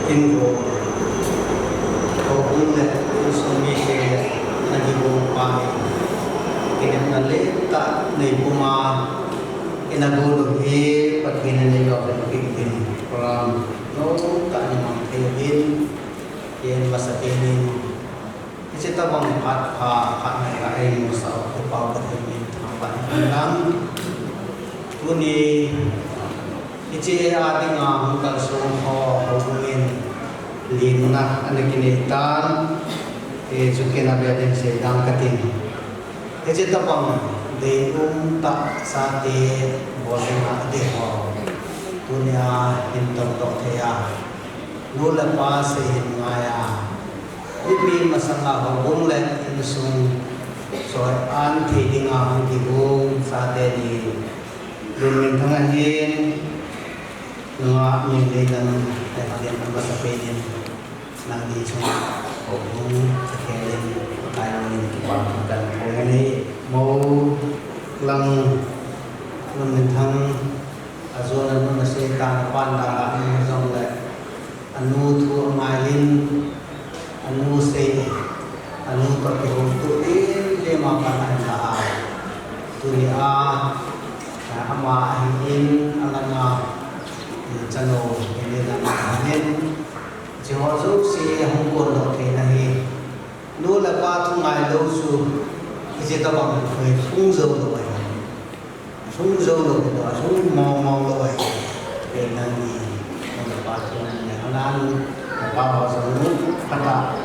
Ingo, Houbung le insung mite, nagigong pa hi, kinepna letah nei puma, ina gonu hi, Pathen in eiho pen pin pin, program, no, tah ni mang thei hin, yen masa pen in, Hiche tabang phat pha, phat nai a eimusah u, Kipau Pathen min thangvah in lang. Tuni, hiche a dinga hung kalsong ho, houbung in, lenna, ana kinei tan, e, chu kei na bia din sei dang katin. Hiche tabang, deium tah chate, bol dinga adei ho. Tunia, hin tong tong thei a. Nu le pa sei hin ngai a. Mipi masanga houbung le insung choi-at thei dinga hung kigong chate ni. Lunminthang ahin, nunga mi nei lam, eh, aden amasa pen in, nangni chunga houbung, sakhen in, Pakai min in kipa thu kahin phong ahi. Mou lang, Lunminthang, ajona nu na sei ta na pan da la ni jong le. Anu thu angai in, anu sei, anu toh kihouto in, lema pan ahin la a. Tunia, ama ahin, alanga, chanu, in lama ahin. Hiche ho jouse, hung kondoh theina hi. Nu le pa thu ngailou chu, hiche tabang hi, hung jou lou ahi. Sung jou lou, sung mong mong lou ahi. Kei nangni, nang pa chu nangni, anan, napa ho jong nu, phatah,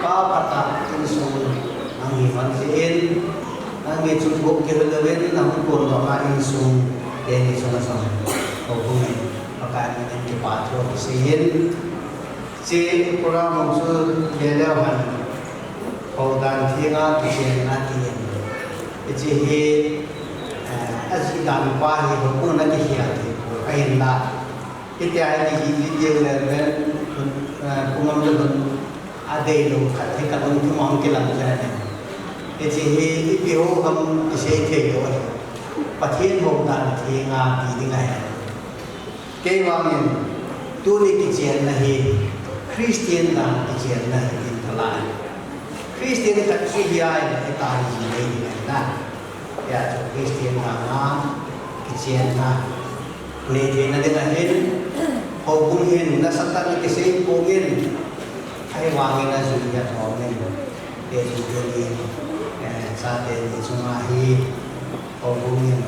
pa phatah, insung, nangni man jin, nangni chung buk kihil louvin, nahung kondoh na insung, kei ni sung a sung, houbung in, Pakai min in kipa thu kisei in, Hiche program chu leleu hen, houdan thenga kichenna tin. Hiche hi, eh, ajih dan pa hi houbung in akikhel thei poi, ahinla. Hitia hi kijih jih diu le, eh, pungam le hun adeilou khat hi kalungthim a hung kilang jeng e. Hiche hi ipi hou ham kisei thei lou ahi. Pathen houdan thenga ti ding ahi. Kei vangin, tuni kichenna hi, Christian dan kichenna hi tin kalai. Christian khat chu hiai, hitia hi nei ding ahi na. Hia chu Christian dan a kichenna nei theina ding ahin, houbung hin nasatah in kisei pon, ahivangin ajui athom in, kei chu tuni, eh, chate ni chunga hi, houbung in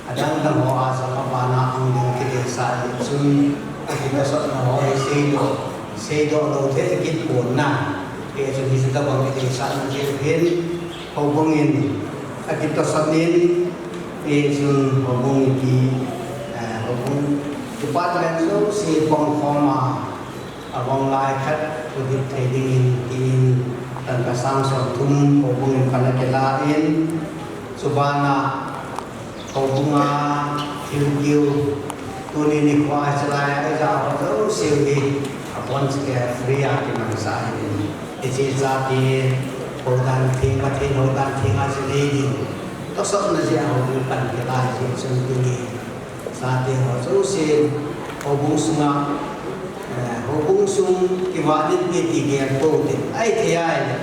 Adang dang ho a jong abana hung ding kideisah jeh chun, akitosotna ho hi seidoh, seidoh lou thei kit pon na. Kei chun hiche tabang kideisahna jeh hin, houbung in akitosot in, kei chun houbung ki, eh, houbung department jouse pang khom a, Abang lai khat, kudip thei dingin, tin, tangka sang som thum, houbung in pan akilah in, chubana, houbung a, thil kiu, tuni nikho a, chalai a, ija ho jouse hi, abon chike, free a, kimansah in, hiche chate, houdan theng, Pathen houdan theng a, chule din, tosotna jeh a, houbung pan kilah, jeh chun tuni, Chate ho jouse, houbung sunga, eh, houbung sung kivah ding ti gel pou te. Ahithei a ahile,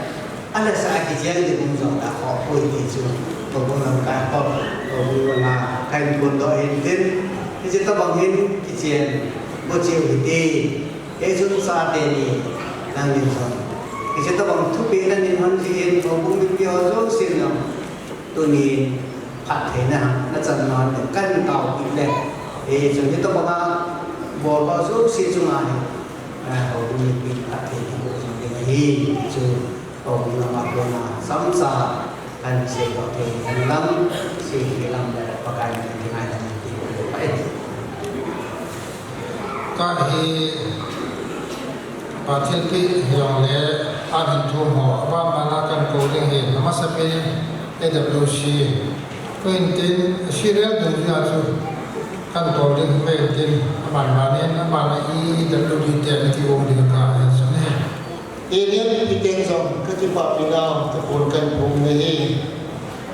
alhasam a kicheng ding um jong kakhoh poi ti chu, houbung lamkai ho, houbung langa kahin phondoh hin tin, hiche tabang hin kichen, bol cheh u hite, kei chun chate ni, nangni jong. Hiche tabang thupeh nahin hon jeh in, houbung mipi ho jouse jong, Tuni phattheina nachan nante kahin taopeh le, hiche hitabanga bol ho jouse chunga hi, eh, houbung mipi phatthei kiboh jing ding ahi, chu houbung lama kona samsa kahin seidoh thei hen lang, sei thei lam le Pakai min in kingaidam in ti. Ka hi, pa thilpeh hijongle, ahin thum ho, abana kahin kou ding ahi, amasapen in, A W C, ko intin serial dungjuia chu kan tol ding ko intin, aman manin, aman a E W D te na ti um ding ka hen san he. Area mipiten jong ka kipapina ka phone kan phone na hi.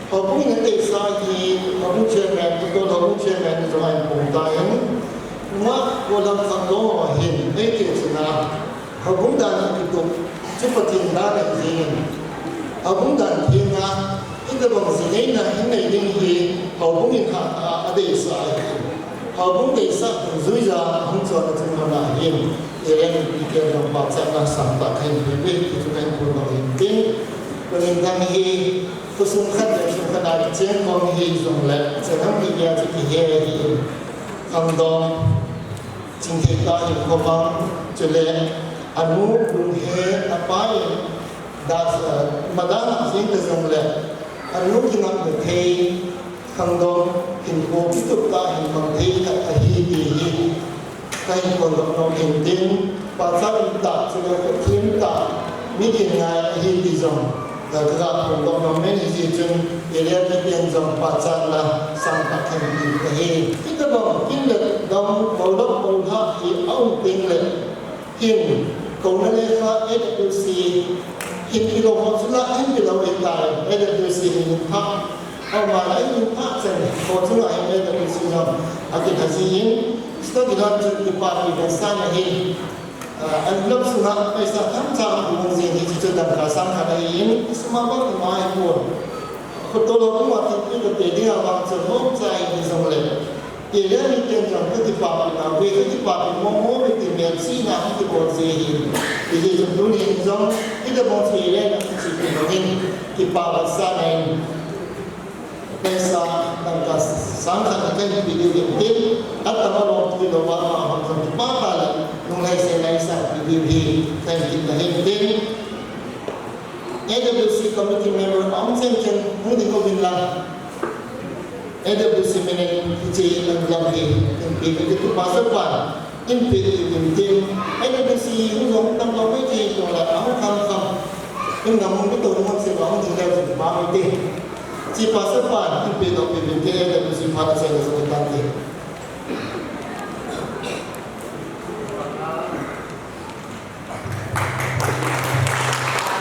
Houbung in a deisah hi, houbung chairman, Patol houbung chairman jong ahin phone ta hin. Nungah Golam Khangdong ho hin, ei kei china, houbung dan a kitup chu Pathen dan ahi jengin, houbung dan thenga, hitobang jinei na hin nei ding hi, houbung in ha, a, a deisah ahi. Houbung deisah dungjuia hung chon a chun hon ahin, area mipiten jong pachatna sangtah kahin pe uve, ti chu kahin phon doh in tin. Tuni dang hi, khosung khat le sung khat a kicheng khom hi jongle, chenam hi gei a chu kihe ahin. Khangdong, Chingtheita hin khomang, chule anu Lunghe, apa in, das, eh, madang jing ta jongle, anu Kingamthei, Khangdong hinkho kitup tah hin mang thei khat ahi ti hi kahin phondoh nom in tin, pachat umtah chule khothem tah, mi gin ngai ahi ti jong, eh, kaga phondoh nom in, hijeh chun area miten jong pachatna sangtah kahin pe u ahi. Hitobang kin le dam, moulop moulhah hi aum teng le, hin, kouna lekha A W C, hin kilou ho chu la, hin kilou ahitai, A W C hin phah. Ama la hin phah chan, ho chunga hin A W C jong akilha jin, study loan chu kipapi ban san ahi. Ah, envelope sunga paisa themcha hung jin hi chu dangka sang khat ahin, isuma bang ima ahipon. Khotol ho kuma ti ti ka pe ding a vang chu hom cha hi jongle. Area miten jong ka kipapina uve, ka kipapi momo uve ti melchihna ka kibol ji ahi. Hijeh chun tuni in jong, hitobang chu area na kichih ti bangin, kipa vetsahna in, paisa dangka sang khat kahin pe diu ahin tin, atama lom ti louva ama hon jong kipa tah le, nunglhai sel nai sang pe diu hi, kahin tin ahin tin. A W C committee member aum chen chen hung ding uvin lang. A W C minin hiche envelope hi hinpe kit u, pastor pan hinpe kit u tin, A W C hung jong tam lou mai ti jong la, ahung kham kham. Hung ngam hung kito hung se ba hung ding leu jong pa mai te. Hiche pastor pan hinpe doh peh u tin, A W C phat a sei le jong tan te.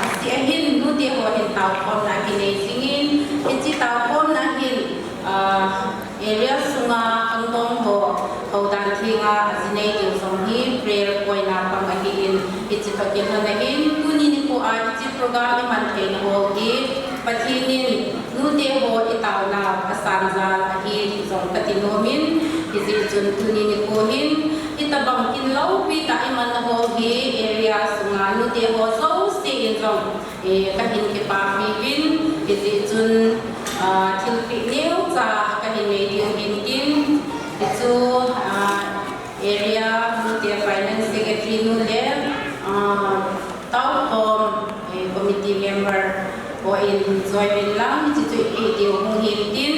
Hiche a hin nute ho hin taokhomna kinei jingin, hiche taokhomna hin, ah, area sunga Khangdong ho, houdan thenga ajinei diu jong hi prayer point a pang ahin, hiche toh kilhon ahin, tuni nikho a hiche program iman theina ho hi Pathen in nute ho itaona asan jal ahi jong kati nom in, hijeh chun tuni nikho hin, hitobang kin loupi tah imanna ho hi area sunga nute ho jouse in jong, eh, kahin kipapi uvin, hijeh chun, ah, thilpeh neocha kahin nei diu ahin tin, hichu, ah, Area Nute Finance Secretary nu le, ah, taokhom, eh, committee member ho in join in lang, hiche chu ipi diu hung hin tin,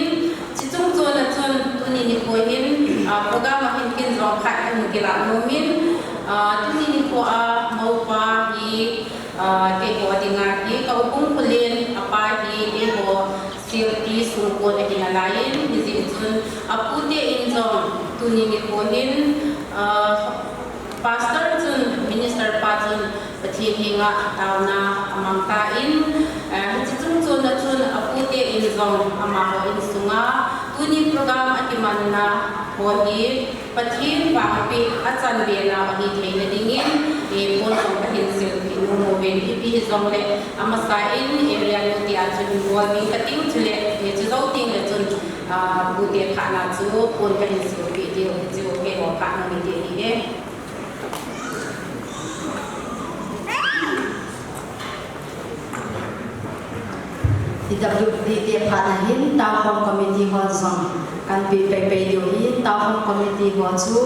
hiche chung chon a chun tuni nikho hin, ah, program a hin kin jong phat kahin kilah nom in, ah, tuni nikho a moupa hi, ah, keiho dinga hi ka U Bungkhulen apa hi keiho selpi sungpon ahi nalaiyin, hijeh chun apute in jong tuni nikho hin, ah, pastor chun, minister pa chun Pathen henga taona amang tan, ah, hiche chung chon a chun apute in jong amaho insunga tuni program akimanna ho hi Pathen vangpeh a chanvenau ahi theina dingin, eh, pon jong kahin silpeh nom uvin, ipi hijongle, amasa in area nute a chun involve ding kating chule, eh, chujou teng le chun, ah, pute phahna chu pon kahin silpeh diu, chu keiho phahna mite ahi e. T W D te phat ahin, Taokhom Committee ho jong kan pe pei pei diu ahin, Taokhom Committee ho chu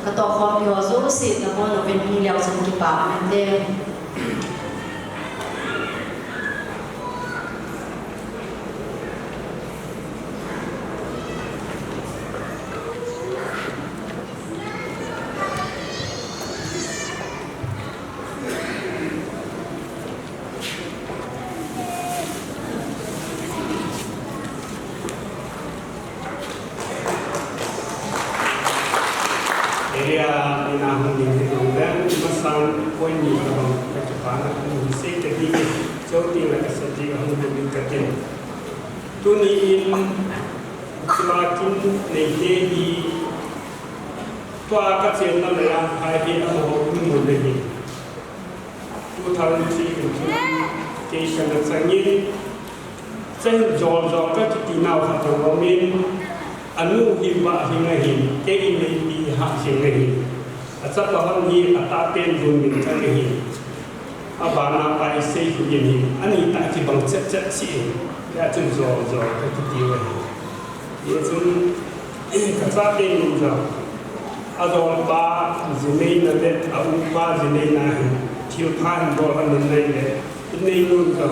katohkhompi ho jouse nabon uvin hung leu chun kipa um inte. Ina hung ding hi long dan masan point ni ka bang ka kipana ka hung sei ka ding hi. Chau ti la ka sa ji ka hung ding ka tin. Tuni in chua kin nei te hi tua ka chen na la ya hai hi a mo hung mun le hi. Two thousand three in tuni kei ka na changin Chen jol jol ka kiti nau khat jong um in, anu hi ba hi nga hin, kei in nei pi ha hi nga hin. A chapa hon hi a ta pen dun min ka nga hin. A ba na pa i sei hu yin hin, ani ta ki bang chet chet si in. Ya chen jol jol ka kiti wa hin. Ye chen ka cha pen dun jol. A jol pa zinei na le, a um pa zinei na hin. Thil pha hin bol a min nei le. Inei nun ka,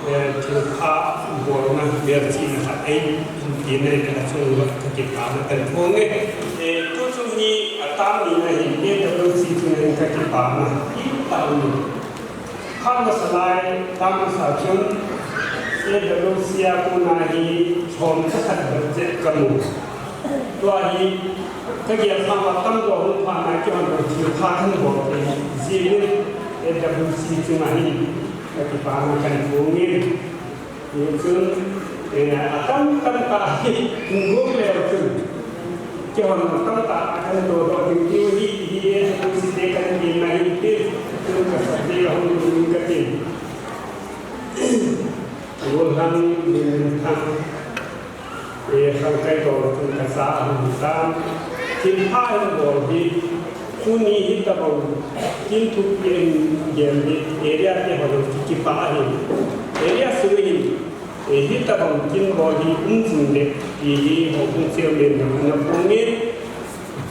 eh, thil pha bolna, bel chihna khat ei, in ti nei ka chung va ka kipana kan phong e. Eh, tu chung hi a tam ni na hin, A W C chung hin ka kipana, i tam ni. Khan na salai, tam na sa chung, A W C a ku na hi, chom ka khat ba je ka mu. Tua hi, ka gel pha ma tam tua hung pha na ki hon thil pha kan bol te, zi ni, A W C chung a hin. Ka kipana kan phong e. Hichun, eh, a tam tam ta hi, hung guk leu chun. Kihon a tam ta a kan do do ding tiu hi, hi e, tu si te kan kin na hi ti, tu ka sa te hung ding ka tin. Gul hang, min hang. E, khang kai to tun ka sa a hung tam. Kin pha in bol hi, tuni hi tabang, kin thupi in gen hi, area te ho ki kipa hi. Area sung hi, e, hi tabang kin bol hi, um jing le, ti hi, ho kung chairman na, na phong in,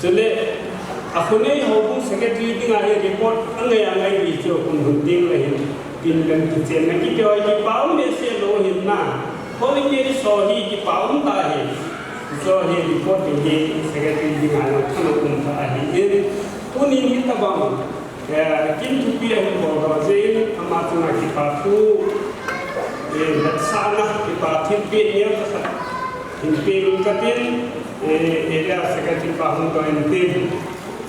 Chule, a khonei houbung secretary dinga hi report angai angai hi chu kun hun ding le hin, pin kan kichenna kiti ho hi kipa um behseh lou hin na. Holy Mary so hi kipa um ta hi. So hi report hi secretary dinga na thana um ta hi. Tunin hi tabang, eh, kin thupi a hin bol ho jin, ama chunga kipa thu, eh, vetsahna kipa thilpeh neo khat hin pe in ka tin, eh, area secretary pa hung doi in tin.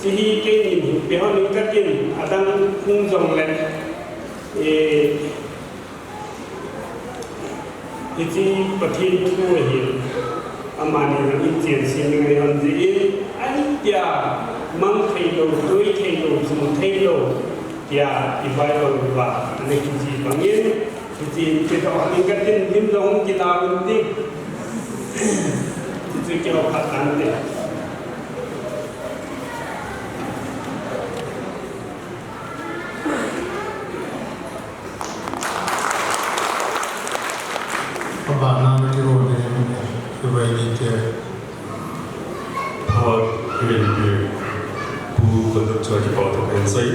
Hiche hi keinin hin pe hon in ka tin, adang hung jong le, eh, hiche Pathen thu ahi, amani jong in chen sin ngai hon jin, ahi tia, mang thei lou, doi thei lou, chung thei lou, tia i Bible uva, ana kiti bangin, Hitin, kei toh hung ka tin, lim jong kila un ti. Hichu kei ho khat tan ti. Abana na kiro ne, kiro ni te. Phat kei ni pu ko to chua ki pa to ken sai.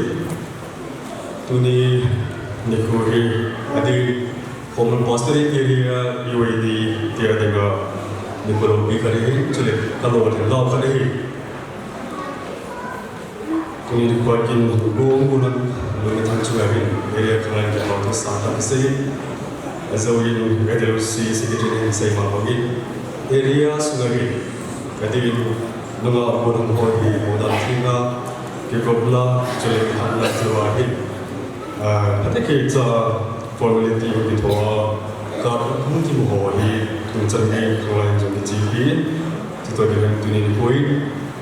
Tuni nikho hi, adeh, former pastorate area U A D tia dinga nikho loupi khat ahi, chule ka lolhin lau khat ahi. Tuni nikho kin gong gunan, lungthim chunga hin, area khanglai kipathu sangtah kasei. Ajouvin, A W C secretary in seima bangin, area sunga hin, adeh, nunga agon ho hi, hodan thenga, kikopna, chule kihatna chua hin. Ah, phatecha formality ho kithoa, card hung kimu ho hi, tungchan gei khanglai jong kichepi, chutoh kilhon tuni nikho in,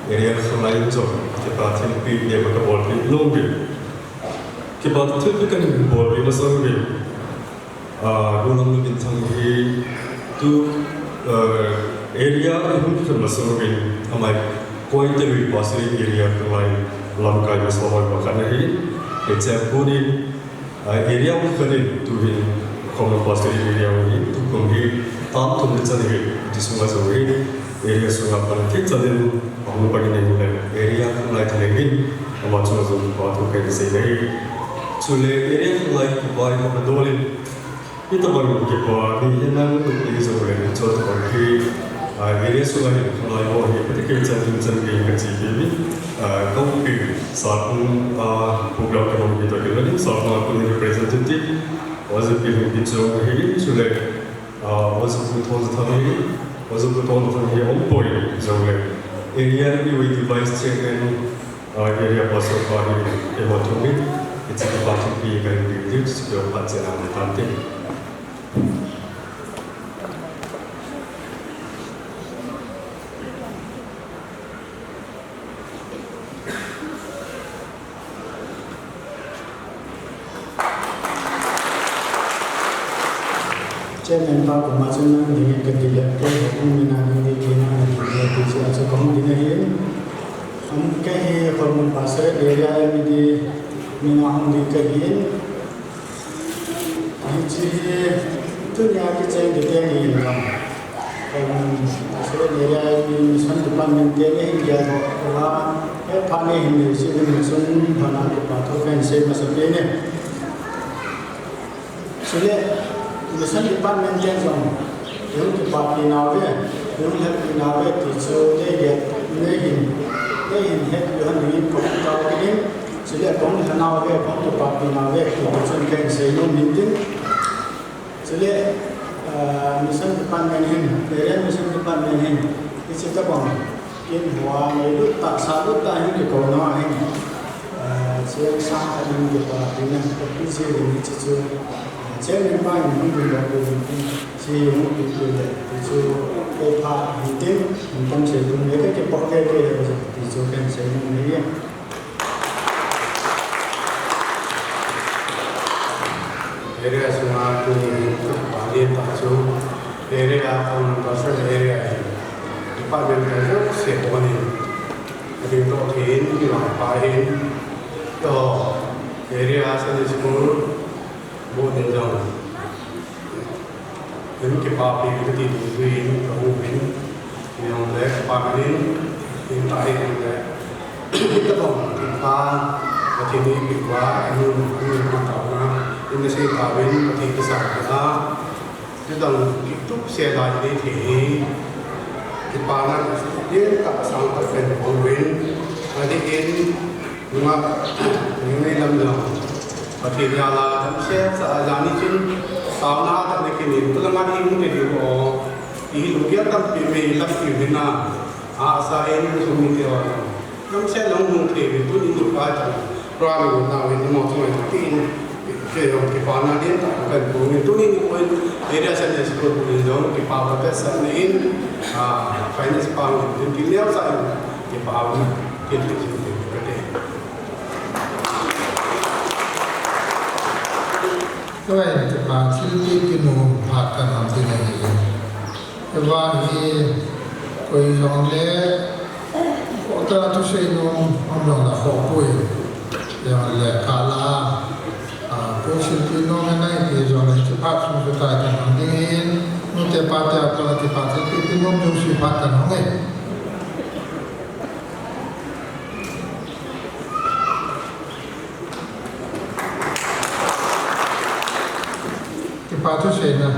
area khanglai jong, kipa thilpeh neo kabolpeh nom uvin. Kipa thilpeh kahin bolpeh masang uvin. Ah, Gollhang Minthang hi tu, ah, area a hung kikhel masang uvin, amai Koite Lui Pastorate area khanglai lamkai masang ho pakhat ahi, hiche a konin, ah, area hung kikhelin, tuhin, Khomlung Pastorate area hi, tukum hi, tam thum le chanve, hiche sunga jong hi, area sunga pan thei chanin, ahung pang in ahile, area khanglai thalheng in, ama chunga jong kipa thu kahin sei ahi. Chule, area khanglai kipa hi kahin dolin, Hitabang kipa ni hi nang tup ni jongle, chutabang hi, ah, area sunga hin khanglai ho hi, phatecha tungchan gei kachepi uvin, ah, kaumpi, Salpung, ah, program kabol kit toh kilhonin, Salpung a kon representative, Oja Pi Lhingpi jong ahin, chule, ah, Oja Pu Thonjathang hi, Oja Pu Thonjathang hi aumpoi jongle, area U A D vice chairman, Area Pastor pa hi eiho chunga hiche kipathu pi kahin pe diu, chu phat chena um tante. Chairman pa koma chun nang ding kati le, kei hung min a ding ding kei nang ding ding ti chu a chu kahung ding ahi. Am kei hi Kholmun Pastorate area M D min a hung ding kahi. Hiche hi tunia kicheng kiti ahi in lang. Kholmun Pastorate area M D Mission Department te neihin geldoh uva, hepha neihin neiu jeh uvin chun, hon a kipa thu kahin sei masapen e. Chule, Mission Department ten jong, eihin kipapi nauve, eihin hetpi nauve ti chu, nei het, neihin, neihin hetpi hon dingin kahung tao kit in, chule, kahung he nauve, kahung kipapi nauve ti chu kahin sei nom in tin. Chule, ah, Mission Department hin, Area Mission Department hin, hiche tabang, kin hoa, ngailut tah, sahlut tah hin kikou nau ahin, ah, cheng sang khat in kipapina kapi jing in hiche chu, ah, Chairman pa in hung ding lou ding in, hiche hung ding ding le, ti chu, kei pha hin tin, hung tam sei ding le, ka kipak kei kei le, ti chu kahin sei nom e. Area sunga tuni hin kipah len tah chu area, Kholmun Pastorate area hi department khat jouse hon in ading toh thei in, kivangpha in, to area Sunday School board in jong Eihin kipapi kati ding uvin, kahung uvin, hijongle, kipa man in, hin ta hijongle, hitabang kipa, Pathen in eipeh uva, eihin, eihin taona, eina sei tauvin, Pathen kisang uva, hitabang kitup sela inei thei hi, kipana, len tah sang tah pen bol uvin, adeh in, Nunga, nunga lam jong. Pathen jal a, damsel sa a, jani chun, taona tah na kinin, tu langa i hung te diu o. I lunggel tampi mei lam i vin a, asa in, sum in te o. Damsel long hung te vin, tu ni tu pa ta. Program na vin mo tu tin. Kei jong kipana ding tah kahin pung in, tuni nikho in Area Sunday School bul in jong kipa ka vetsahna in, ah, finance pa in tin, tin neocha in kipa in tin, tin, tin, tin, kati. Tua in kipa thil ti ti nom phat kahin ti na hi. Hiva hi koi jong le, koi ta thusei nom um jong la kho poi. Jong le kala, a, koi thil ti nom na nai ti jong le, kipa thu chu ta ti nom ding in, nute pate a kona kipa thil ti ti nom jong si phat kahin hong e. Kipa thu seina,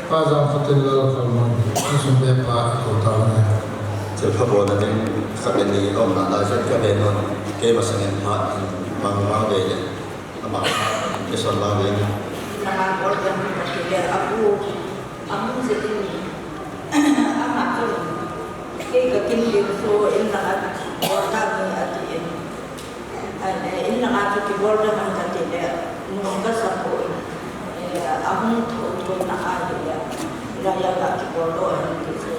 Pa Jangkhotil Lal Kholmun, insung be pa, ko tao ne. Thilpha bolna ding, khat le ni, aum nalai jong ka be nom, kei masang in phat, bang bang be le, ama, kei son bang be le. Nanga bol ding, kei le, abu, amu je in, ama chu, kei ka kin ding so, in nanga, bol ta ni ati in. Ai, eh, in langa chu kibol ding ham kati le, nung ka sa poi, eh, ahung thou thou na ahi le, la ya la kibol lo ahi ti chu.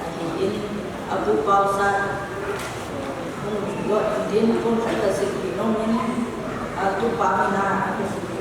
Ahi in, abu pau sa, hung lo din pun khat ka sik pi nong in, a tu pa mi na, a tu sik pi.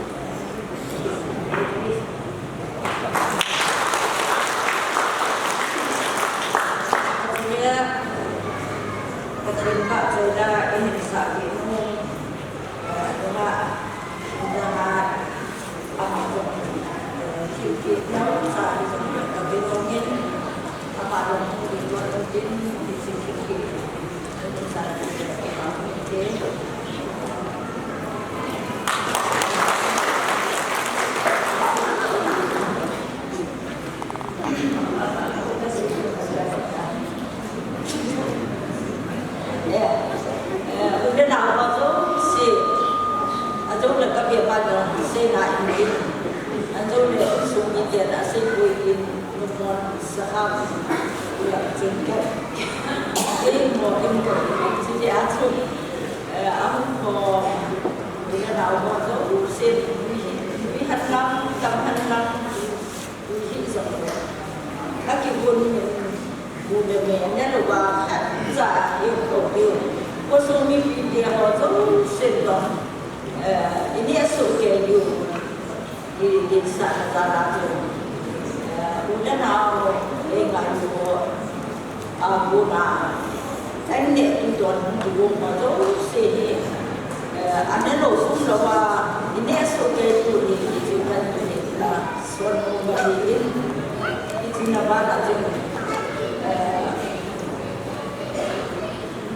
Ei mo in ko, chiti a chu, eh, a hung ko, ina nau ho jouse, mi, mi hat lang, tam hat lang, hi jong le. Ka kivon in, bu le me, ne lo ba khat, ja, i ko piu. Khosung mipi te ho jouse toh, eh, i neh soh kei diu. Hi, hi sa ka ta la chu. Eh, u le nao, eh, ngai u ho. A, bu na. An neh tu don tu bu ma jouse hi. Eh, an neh lo sum lo a, i neh soh kei tu hi, hi chu kan tu hi la. Son mu ma hi in. Hi chu na ba la chu. Eh,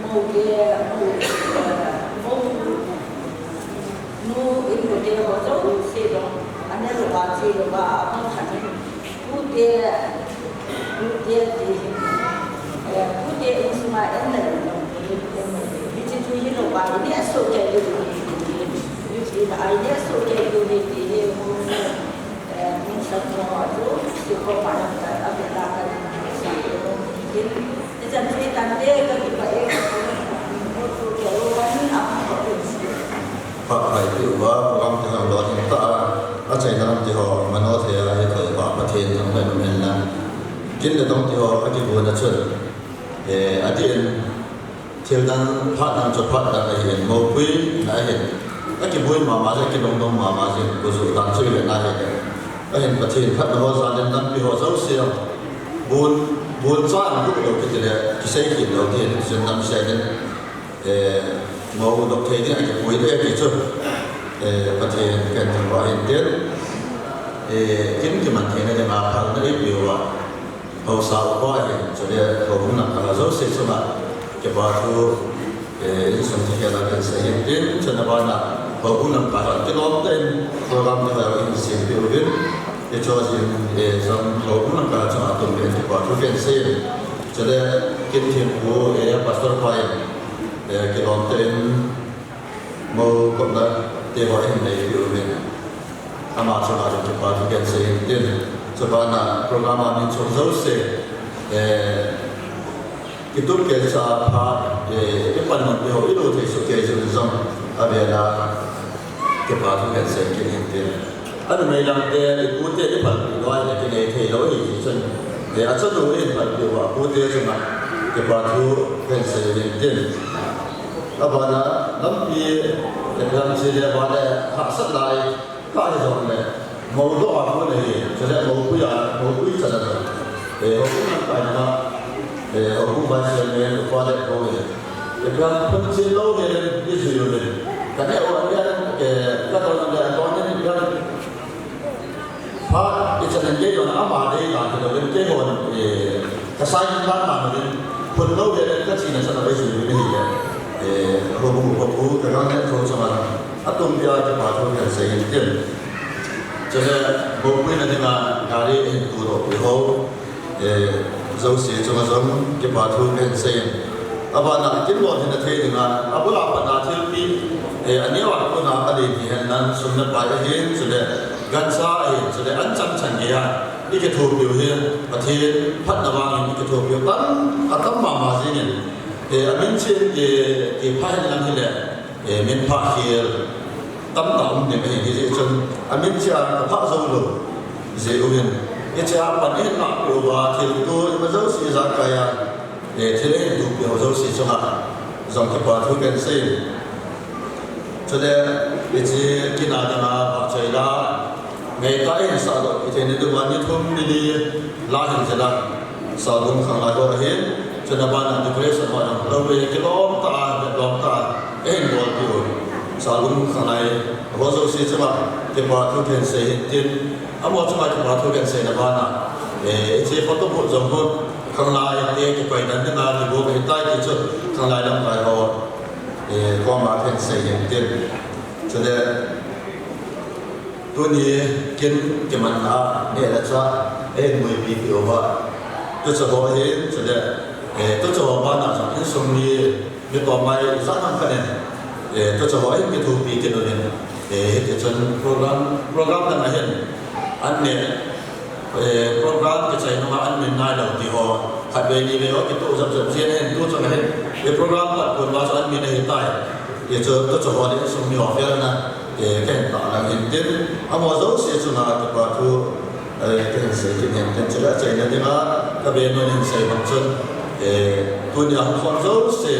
mo ke, mo, eh, mo. Nu in kote ho jouse jong, an neh lou va, che lou va, a hung khan in. Pute, pute ti, eh, pute in sunga an neh lou va, hiche chu hi lou va, i neh soh kei diu hi ti, ti, i neh soh kei diu hi ti, hi, eh, hung sat mo a chu, si ko pa na ka, a be la ka, si ko, in, Phat pai pi uva, program te ho lolhing tah a, achaina lam te ho mano thei a, hi thoi uva, Pathen thangvah in um hen lang. Kin le dong te ho, akivon a chun. Eh, adih in, thil dang, phat dang chu phat dang ahi in, mopui na ahi in. Akivui mama jeh, akidong dong mama jeh, ko ju dan chu i ve na ahi in. Ahin Pathen phatna ho jal in lampi ho jouse a. Bon, bon cha ang lou kiti le, kisei kit lou ti hin, jun lam sei din. Eh, mo dok thei ding a kipui ding ti chu, eh, Pathen ken thangvah in tin, eh, kin kiman theina dinga phalna eipeh uva, haosa upa hin, chule houbung lamkai ho jouse chunga kipa thu, eh, insung thakhat a kahin sei hin tin, chuna bana houbung lamkai ho kilom tah in program ni ho in sempeh uvin, hiche jin, eh, jong houbung lamkai ho chunga tum in kipa thu kahin sei in, chule kin thempu, eh, pastor pa in, eh, kilom tah in, mo kopna te ho ahin neipeh uvin. Ama chunga jong kipa thu kahin sei in tin. Chubana program a min chom jouse, eh, kitup kei cha pha, eh, i panmun te ho i lo thei soh kei jeh un jong avel a kipa thu kahin sei kit in tin. Anumei lam te, i pu te i phalpi lou a le kinei thei lou ahi jeh chun. Eh, achanu in phalpi uva, pu te chunga kipa thu kahin sei in tin. Abana, lampi, lampi le vale, hahsat lai, ka hi jong le, mo doh a kon ahi, chule mopui a, mopui chan a jong. Eh, houbung lamkai na, eh, houbung vice chairman, upa le ko hi. Eh, ka phun chin lou hi le, i jui lou le. Ka ne o ne, eh, ka to le, to ne, ka Phat, i chan in kei jong ama dei dan hilou in kei hon, eh, ka sai dan dan in, phun lou le ka china chan a bai jui le hi le, eh, houbung upa pu ka gang le tho chama, atum pia kipa thu kahin sei in tin. Chule, mopui na dinga gari in tu doh pi ho, eh, jouse chunga jong kipa thu kahin sei in. Abana kin lolhin na thei dinga, abul a pat na thilpi, eh, aneo a kona alei ti hen lang sum le pai ahin, chule gancha ahin, chule an chan chan gei a, i kithopiu hi, Pathen phatna vangin i kithopiu tam, atam mama jingin, eh, amin chen, eh, kipha hen lang hile, eh, min phah khel tamtah um ding ahi, hijeh chun amin chea kaphah jou lou jeh u hin, hichea pan ihin lahpeh uva, thilto ima jouse ijakai a, eh, thil ihin tohpeh ho jouse chunga jong kipa thu kahin sei in. Chule, hiche kin a dinga vahchoi la, ngeitah a ihin sahdoh kit theina diuva ni thum ni li la hin jeh a, Salbung khanglai ho ahin, chuna bana decoration ho jong lou ve kilom tah a, kilom tah a, eihin bolpeh u. Salbung khanglai ho jouse chunga kipa thu kahin sei in tin, amaho chunga kipa thu kahin seina bana, eh, hiche photo booth jong ho, khanglai te kikoi dan dinga kibu ahitai ti chu, khanglai lamkai ho, eh, koma kahin sei in tin. Chule, tuni kin kimanna neh le chah eihin muipi peh uva, tuchah ho ahin, chule, eh, tuchah ho bana jong insung mi, mi tomai ijat ham khat in, eh, tuchah ho ahin kithopi kit uvin, eh, hiti chun program, program dang ahin, an neh, eh, program kichai nunga an min nailou ti ho, Khatvei nivei ho kitoh jep jep jin ahin, tu chun ahin, e program pat kon uva chu an min ahitai. Hichu, tu chu ho le insung mi ho velna, e, kahin tahlang in tin, amaho jouse chunga kipa thu, e, kahin sei kit in tin, chule achaina dinga kabe nom in sei bang chun, e, tunia hung khom jouse,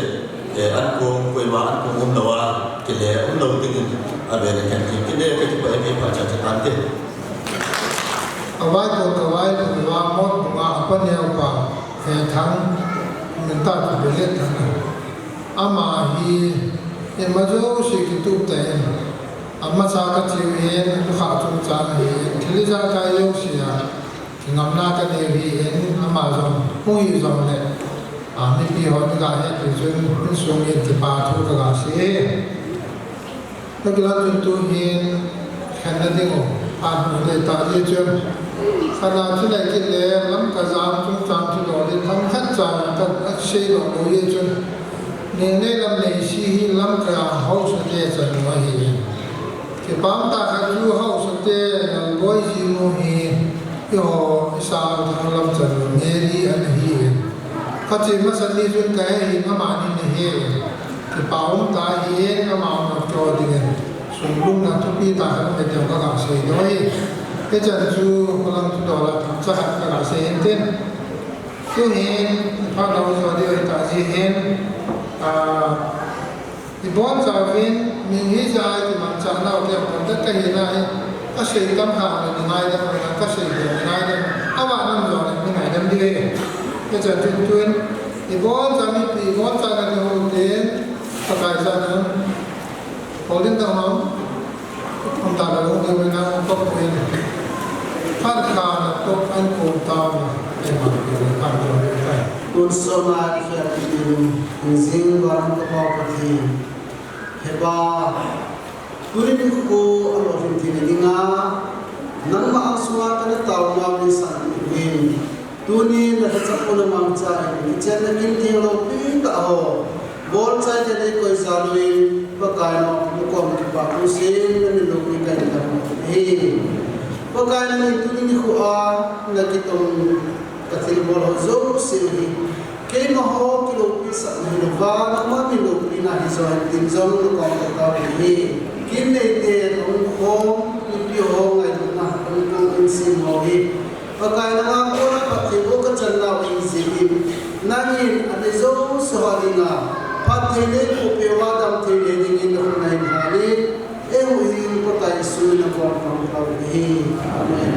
e, ankong, koima ankong umlou a, kile umlou dingin, avel in kahin ti kit e, kakipah e, mi pha cha cha tan tin. Avai ko kavai ko va mot bunga apa neo pa, he thang, min ta tu belet thang. Ama hi, e ma jouse kitup ta in. Ama sa ka chiu hin, lukha chungchang hi, thil ijakai jouse a, kingamna ka nei hi in, ama jong, hung hi jong le, a, mipi hon ka he ti chun, insung in kipa thu ka ga sei. Ka kilang chun tu hin, khenna ding u, phat mu le ta ji chun. Kana chu lai kit le, Lamka jang chungchang chu lo le, themkhat cha ka sei lo lo ji chun. Ning nei lam nei si hi Lamka haosa te chanu ahi. Kipah tah khat chu haosa te Lalboi jinu hi eiho i sang thang lam chanu Mary ana hi. Ka che masa ni chun ka he hi amani ana hi. Kipah um tah hi amani cho ding. Sunglum na thupi tah khat ka teu ka ga sei doi. Hichan chu ka lang chu dola themcha khat ka ga sei in tin. Tuhin, phat lo jo ding ahi ta ji hin, a, i bonchauvin, mi hijat a kimanchah nau te, contact ka hina hi, ka sei tam kha le, ni ngaidam, ka sei le, ni ngaidam, a va nam jo le, ni ngaidam ding ahi. Hichan chun tun, i boncha mipi, i boncha na ni ho te, Pakai jana, Holding down now. Ang taga lo ni wena ko ko ni. Phat kha na to an ko ta na. Ai ma ni kan ko ni kai. Tun sona i khel tin, jing wan ko pa Pathen. Heba. Tuni nikho a lolhing thei dinga. Nangma angsunga kana taona min san tin. Tuni na lhacha puna mangcha in, kichenna kin theng loupi tah ho. Bolchai te nei koi jal uvin, Pakai nangma kom kipa thu sin, na min loupi kahin tam ahi. Pakai nangin tuni nikho a, na kitom ka thilbol ho jouse hi. Keima ho kiloupi sah nahi louva, nangma min loupina hijo hen tin jong na kom ka tao ahi. Kin neite, hung khom, mipi ho ngailutna, hung khom in sim ho hi. Pakai nanga kona phatthei boh kachan nau ahi jeh in, nangin anei jouse ho dinga, phatthei neiboh peh uva damthei nei dingin nakhut nahin hal in, eiho hin Pakai Jesu min a kon kahin thum ahi. Amen.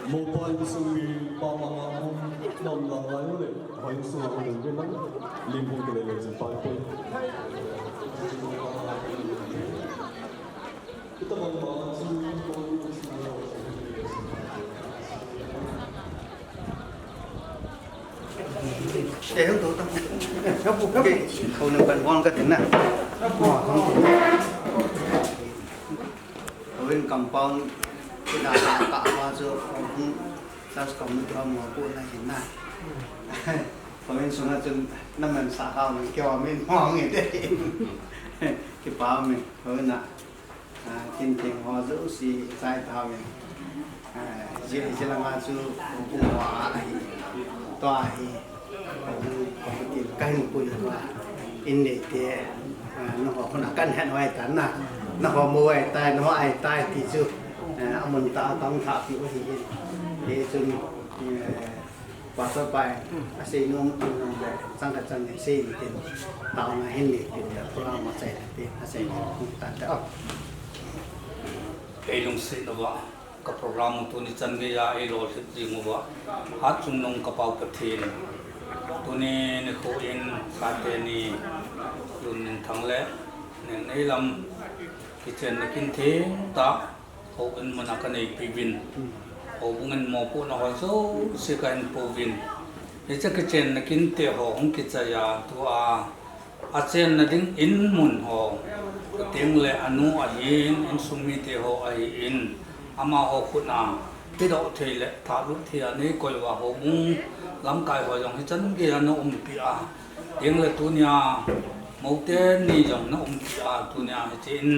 Mopa insung mi pamanga hung nom lang lai ule, hoi insung a hung lim lang, lim hung kile le jin pa te. Kita bang pa insung mi pamanga hung nom lang. Kei hung tu tam. Kei hung pan bong ka tin na. Hung tu. Houin compound kita ka ka wa chu hung church committee ho mo ko na hin na. Houin sunga chun na man sa hao ni kei wa min hong e de. Kipa min houin na. Ah, kin ting ho jouse chai tau in. Ah, je, je langa chu kum ho ahi. Tua hi. Kum, kum tin kahin pui ho. In nei te. Ah, na ho khuna kan hen wai ta na. Na ho mo wai tai, na ho ai tai ti chu. Ah, amun ta tang tha pi u hi in. Hi chun, eh, Pastor pa in, asei nom, nom le, chang khat chang ni sei ni tin, taona hin ni tin, le, program a chai ni tin, asei ni tin, tan te, oh. Ei lungset uva, ka program u tuni chan geiya, ei lolhit jing uva, hatchungnung ka Pau Pathen. Tuni nikho in, chate ni, Lunminthang le, Nengneilam, kichenna kin theng tah, Houin muna ka neipi uvin. Houbung in mopohna ho jouse ka hin po uvin. Hiche kichenna kin te ho hung kichai a tua, achenna ding in mun ho. Chuteng le anu ahin, insung mite ho ahin. Amaho khut a, kidoh thei le, thahlut thei a nei koi uva houbung lamkai ho jong hichan geiya na umpi a. Chuteng le tunia, mou teni jong na umpi a, tunia hiche in,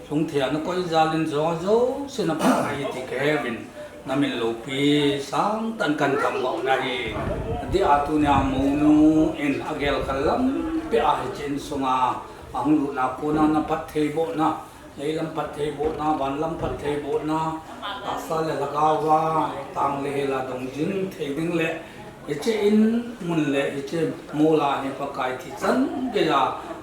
lungthim a na koi jal in jo, jouse na pha ahi ti ka he uvin, na min loupi, sangtah in kan thangvah u ahi. Adeh a tunia mounu in agel khel lampi a hiche insunga, ahung lutna kona na phattheibohna, Leilam phattheibohna, vanlam phattheibohna, tahsa le lhagao a, tang le hel a dong jing thei ding le, hiche in mun le, hiche mol a hi Pakai thi chan geiya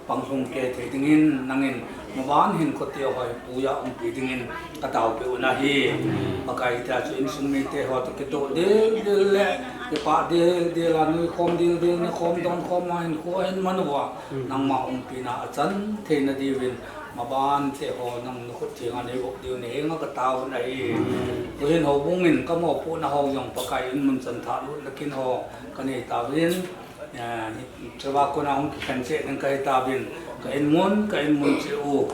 pang lhung kei thei dingin, nangin maban hin khote ho hi puiya umpi dingin ka taopi u ahi. Pakai tia chu insung mite ho toh kitoh dildel le, kipah dildel a nuikhom dildel, nekhom donkhom a hinkho ahin man uva, nangma umpina achan theina diuvin, Maban te ho nang na khut thenga nei vop diu nei henga ka tao u ahi. Tuhin houbung in ka mopohna ho jong Pakai in mun chan thah lutna kin ho ka nei tauvin. Eh, chava kona hung kikhen cheh ding ka hi tauvin. Ka in mun, ka in mun cheh u.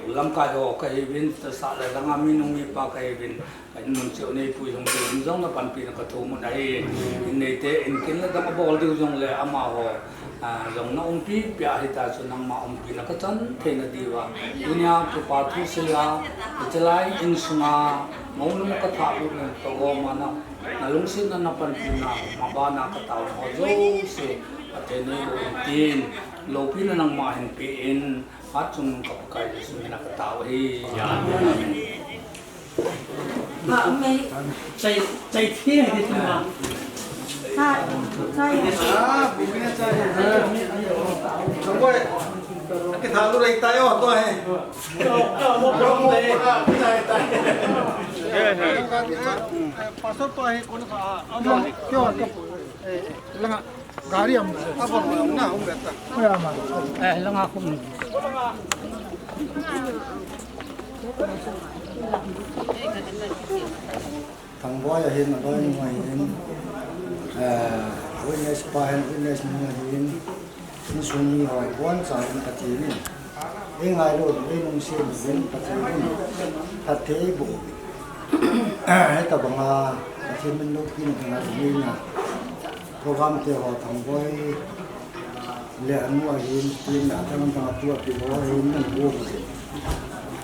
Lamkai ho ka hi uvin, tahsa le lhanga mi nu mi pa ka hi uvin. Ka in mun cheh u nei pui hung diu in jong na panpina ka thum u ahi. In neite in kin le dang abol diu jong le amaho, ah, jong na umpi pia hita chu nangma umpina ka chan theina diuva. Tunia kipa thu seiya, hichelai insunga, mounu ka thah lut na ka gom a na, na lungsetna na panpina, mabana ka taona ho jouse, Pathen in loupi in, loupina nangma hin pe in, Hatchungnung ka Pakai Jesu mina ka tao u ahi. Amen. Ah, bu mina chai. Changoi. Aki thalu rai tai o to he. Pastor pa he kon ka. Kyo, kyo. Eh, langa. Gari am. Abo, na hum beta. Oya ma. Eh, langa khum. Thangboi ahin, Thangboi nu ahin. Eh, witness pa hin, witness nu ahin. Insung mi hoi, bon cha in Pathen in. Ei ngailut, ei lungset uvin Pathen in. Phatthei boh. Hitabanga Pathen min loupina dinga ina. Program te ho Thangboi le anu ahin, tin adang dang a tu api ho ahin, nang ko ko.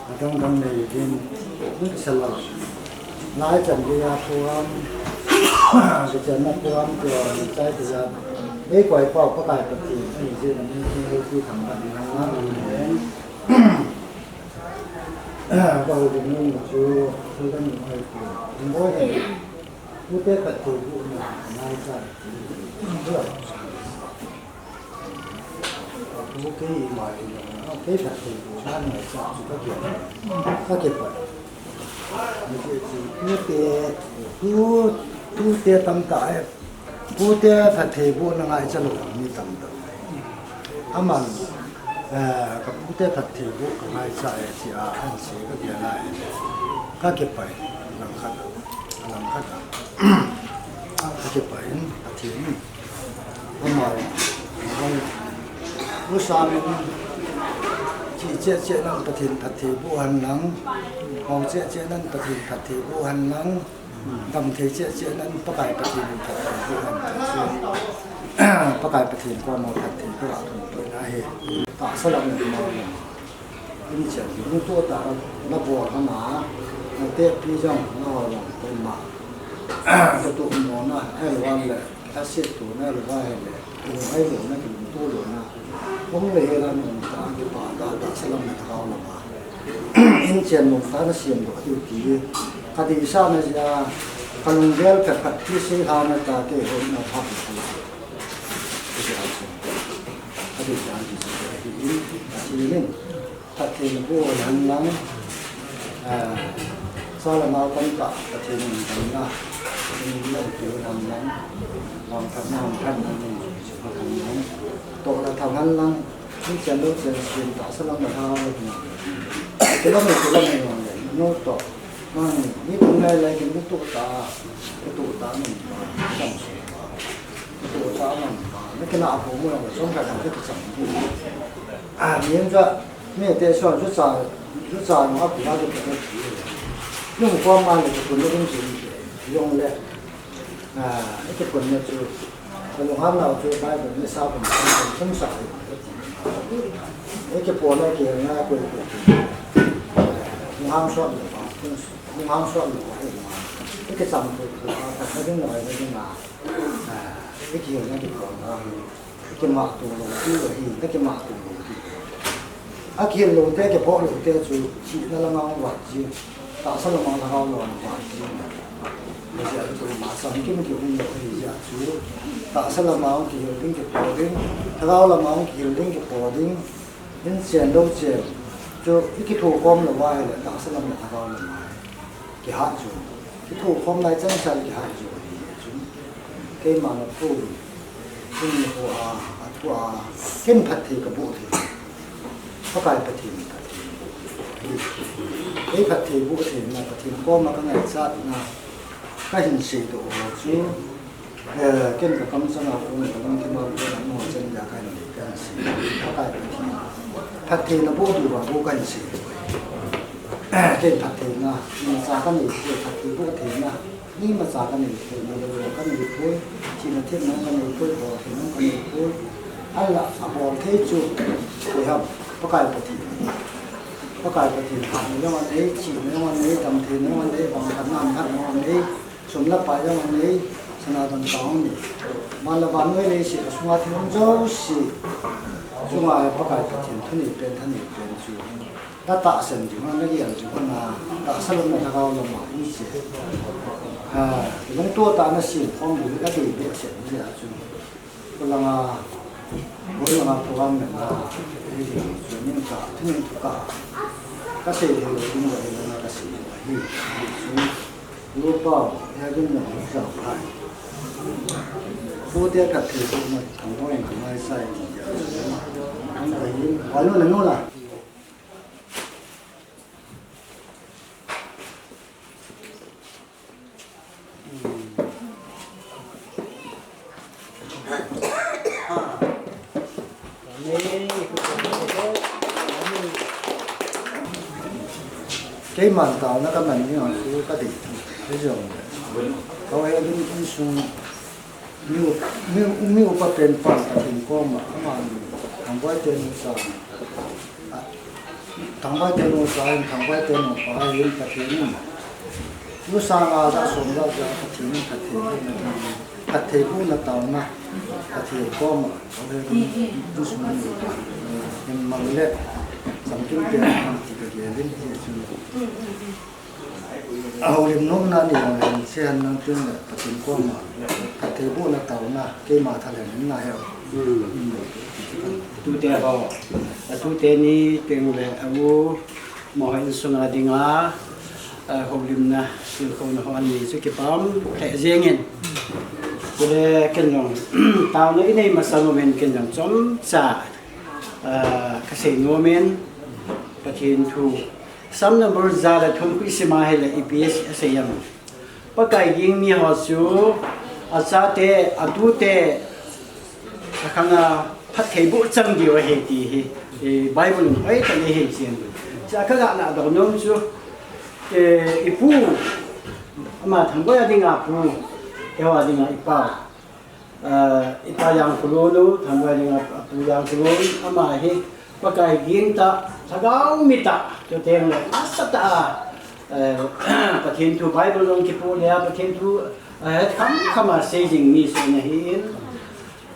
Adang dang nei din, ni sala. Lai chan geiya program, kichenna program te ho, ni chai te ja. Ei koi pau Pakai Pathen, ni je ni ni ki thang ba ni na. Ka houlim nom chu, thil dang ai ti. Eng oi hen. Pute phattheibohna ngaicha. Pu kei ima ilo, kei phattheibohna ngaicha chu ka kipah. Ka kipah. Pute, pu, pute tamtah e. Pute phattheibohna ngaicha lou mi tamtah. Aman, eh, ka pute phattheiboh ka ngaicha e tia ahin sei ka gel a e. Ka kipah e, langkhat a, langkhat a. Ka kipah in, Pathen in. Ama, u Sam in, chi cheh cheh nan Pathen phattheiboh hen lang, hou cheh cheh nan Pathen phattheiboh hen lang, dam thei cheh cheh nan Pakai Pathen in phattheiboh hen lang. Pakai Pathen koma phattheiboh a thum toh na he. Tahsa lam na ma. Inchen, lungtup tah a na bol hama, na tepi jong, na ho jong, koima. Ka tup mona, ahilou le, ka setona, ahilou le, kilunghei louna, kilungtup louna. Hung le hela nung tah, kipah tah, tahsa lam le thagau lama. Inchen nung tah na siam doh diu ti. Ka deisahna jeh a, ka lunggel phat phat ti seilhahna tah kei hon na phat phat. Ka deisahna jeh a, ka deisahna jeh a, ka deisahna jeh a, ka deisahna jeh a. Pathen boh hen lang, ah, cha le nao tamtah Pathen in damna, in lampi hen lang, vangphatna, vangphatna, vangphatna, toh le tham hen lang, inchen lou chen sin tahsa lam le thagau lam. Kilam le kilam le vang le, nu toh, nang, ni kum lai lai kin ni toh ta, ni toh ta ni, ni toh ta man, ni kina a pu mo, song ka ka ki chang. Ah, ni en ja, Mi te so, jucha, jucha nung a pila te pila ti. Nung ko ma le ko le ding si. Jong le. Ah, ite ko ne chu. Ko nung ham nau chu Bible ni sa ko kum sa. Ite po na ke na ko ko. Nung ham so le ba. Nung ham so le ba. Ite cham ko ko. Ka ding na ding na. Ah, ite na ko na. Kimah tung lou ti ahi, na kimah tung lou ti. Akihil lou te, kibol lou te chu, thina lama hung vat ji, tahsa lama hung lhagao lama hung vat ji. Hijeh a chu, ma sam kim kihung lou ahi jeh a chu, tahsa lama hung kihil ding kibol ding, lhagao lama hung kihil ding kibol ding, inchen lou chen. Chu, i kithokhom lou ahile, tahsa lam le lhagao lama. Kihat chu, kithokhom lai chan chan kihat chu ahi chu. Keima na thu, thu ni ho a, a thu a, ken phatthei ka boh thei. Pakai Pathen phatthei ka boh thei. Kei phatthei boh thei na, Pathen koma ka ngaichat na, ka hin seidoh ho chu. Eh, ken ka kamchang a kong ka lungthim a kong a nung chan dia ka hin nei ka hin sei. Pakai Pathen. Phatthei na boh diu va boh ka hin sei. Eh, ken phatthei na, imacha ka nei poi, phatthei boh thei na. Imacha ka nei poi, nei lou ka nei poi. Thina thepna ka nei poi, bol theina ka nei poi. Ahinla, abol thei chu, koi ham, Pakai Pathen. Pakai Pathen, hatna jong anei, chihna jong anei, damtheina jong anei, vangphatna, vangphatna jong anei. Sum le pai jong anei, sana don tah jong anei. Van le vannoi leiset a sunga thil um jouse chunga hi Pakai Pathen thunei pen, thanei pen chu. Na tahsan jing, na gel jing, na tahsa lam le lhagao lama in che. Ah, lungtup tah a na sem khom diu, na dei behseh jeh a chu. Khulanga, khulanga program nena, eh, training ka, training ka, ka sei lou, training ka, ka sei lou, hi, hi, so, lo pa, ya din na, ka, hai. Pute phattheibohna, thangvah in ka ngaisah in, ya, so, ang ka hin, walo na no la. Keiman taona kaman ding a chu kadei. Hijong le. Kau he ding insung mi u-, mi u-, mi upa pen pan Pathen koma, aman Thangvah te nucha. Thangvah te nucha hin, Thangvah te nupa hin Pathen in. Nusa nga ja som ja ja Pathen in phatthei bohna, phattheibohna taona. Pathen koma, insung mi upa. Hin mang le. Samkim te a ti ka gelin ti chu. A houlim nomna ni ma hin se han nang tin le Pathen koma. Pathen bohna taona keima thalheng na he. Tute ho. Atute ni teng le a u mo hin sunga dinga. A houlimna silkhouna ho an ni chu kipah lheh jengin. Kule ken jong taona i nei masang umin ken jong chomcha. Ah, ka sei nom in Pathen thu. Psalm number ja le thum khu i sim a hile ipi asei em. Pakai ging mi ho chu achate, atute, akhanga phatthei boh chang diu ahi ti hi, eh, Bible in hoitah in eihil chen. Cha ka ga na dong nom chu, eh, i pu, ama Thangboi a dinga pu, eiho a dinga i pa. Ah, i pa Jangkulun u, Thangboi dinga a pu Jangkulun, ama hi Pakai ging tah, lhagao mi tah, chuteng le nasatah a, eh, Pathen thu Bible jong kipu le a, Pathen thu, eh, khamkham a sei jing mi chu ana hi in,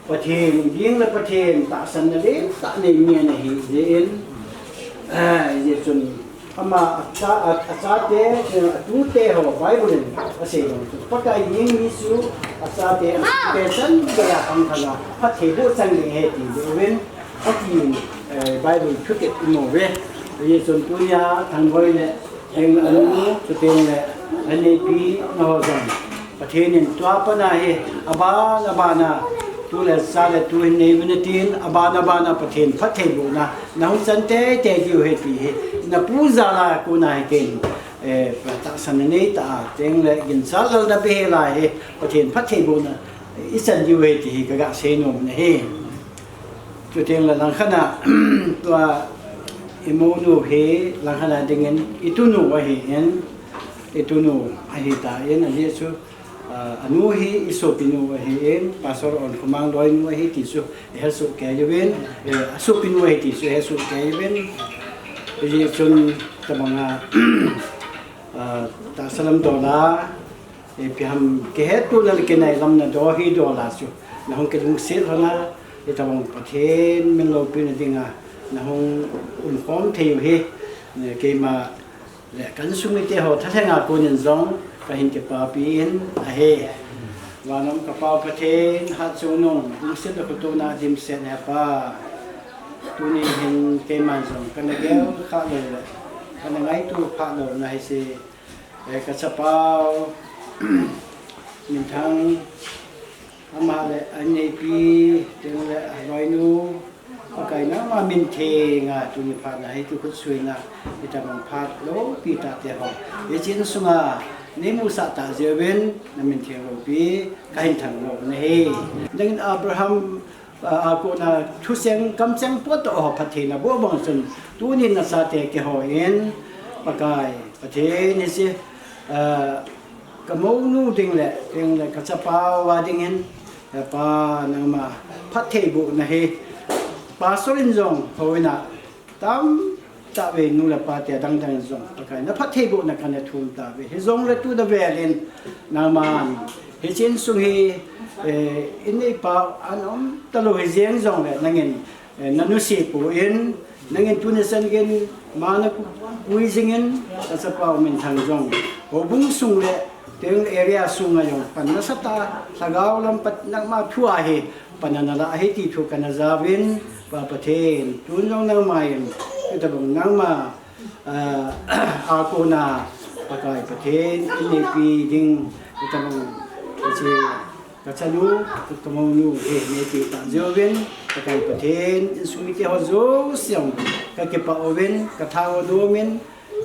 Pathen ging le Pathen tahsanna lentah nei mi ana hi jeh in, eh, jeh chun, ama acha, a, achate, eh, atute ho Bible in asei dong chu. Pakai ging mi chu achate, atute chan geiya khangthanga phatthei boh chang ding ahi ti ding uvin, ati in, eh, Bible thutep i mu uve. Hijeh chun tunia Thangboi le, teng le anu, chuteng le, aneipi na ho jong. Pathen in tua pat a hi, aban, aban a, tu le cha le tu hin nei uvin tin, aban, aban a Pathen phattheibohna, na hung chan teitei diu ahi ti hi, na pu jal a kona hi ken, eh, tahsan na nei ta a, teng le ginchat lal na be hi lai hi, Pathen phattheibohna, i chan diu ahi ti hi, ka ga sei nom na hi. Chuteng le langkhat a, tua i mounu hi langkhat a dingin i tunu ahi in, i tunu ahi ta in, ajeh chu, ah, anu hi i sopinu ahi in, Pastor Onkhomang loinu ahi ti chu i hesoh kei uvin, eh, a sopinu ahi ti chu i hesoh kei uvin. Hijeh chun tabang a, ah, tahsa lam dol a, ipi ham kihettohna le kinailamna dol hi dol a chu, na hung kilungset lhon a, hitabang Pathen min loupina dinga, na hung umkhom thei u hi, keima le ka insung mite ho thalheng a konin jong, ka hin kipapi in ahi. Van a um ka Pa Pathen, hatchungnung, lungset le khoto na dimset He Pa. Tuni hin keiman jong, ka na gel kha lou le, ka na ngaito kha lou na hi se, Eh, ka chapa u, Minthang, ama le, a neipi, teng le, a loinu, Pakai nangma min theng a, tuni phat na, hiche khutsuina, hitabang phat loupi tah te ho. Hiche insunga, nei musah tah jeh uvin, na min theng loupi, ka hin thangvah u ahi. Nangin Abraham, a, a kona thucheng, kamcheng potoh ho phatthei na boh bang chun, tunin na chate keiho in, Pakai, Pathen hiche, a, ka mounu ding le, ding le ka chapa u a dingin, He Pa nangma phattheibohna hi, Pastor in jong houin a, Tamtah vei nu le pa te adang dang in jong, Pakai, na phattheibohna kana thum tauve. Hijongle tu da velin, nangman, hiche insung hi, eh, in neipa ana um talou hi jeng jongle, nangin, eh, na nusia poi, nangin tuni chan geiyin, ma na pui jingin, ka chapa u Minthang jong, houbung sung le, teng area sunga jong, pan nasatah a, lhagao lam pat nangma thu ahi, pan ana la ahi ti thu kana jauvin, Pa Pathen, tun jong nangman, hitabang nangma, ah, a kona, Pakai Pathen, in neipi ding, hitabang, hiche, ka chanu, ka mounu, hi neipi tah jeh uvin, Pakai Pathen, insung mite ho jouse jong, ka kipah uvin, ka thanom in,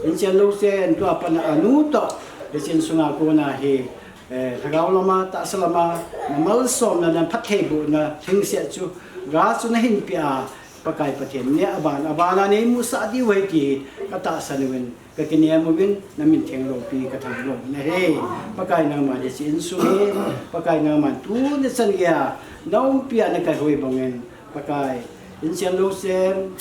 Inchen louchen, tua pat a anu toh, hiche insunga kona hi, eh, lhagao lama, tahsa lama, na malsomna, na phattheibohna, thingset chu, ga chu na hin peh a, Pakai Pathen, neh aban, aban a nei musah diu ahi ti, ka tahsan uvin, ka kinem uvin, na min theng loupi, ka thangvah u ahi. Pakai nangman hiche insung hi, Pakai nangman tuni chan geiya, na umpi a na kaihui bangin, Pakai, inchen louchen,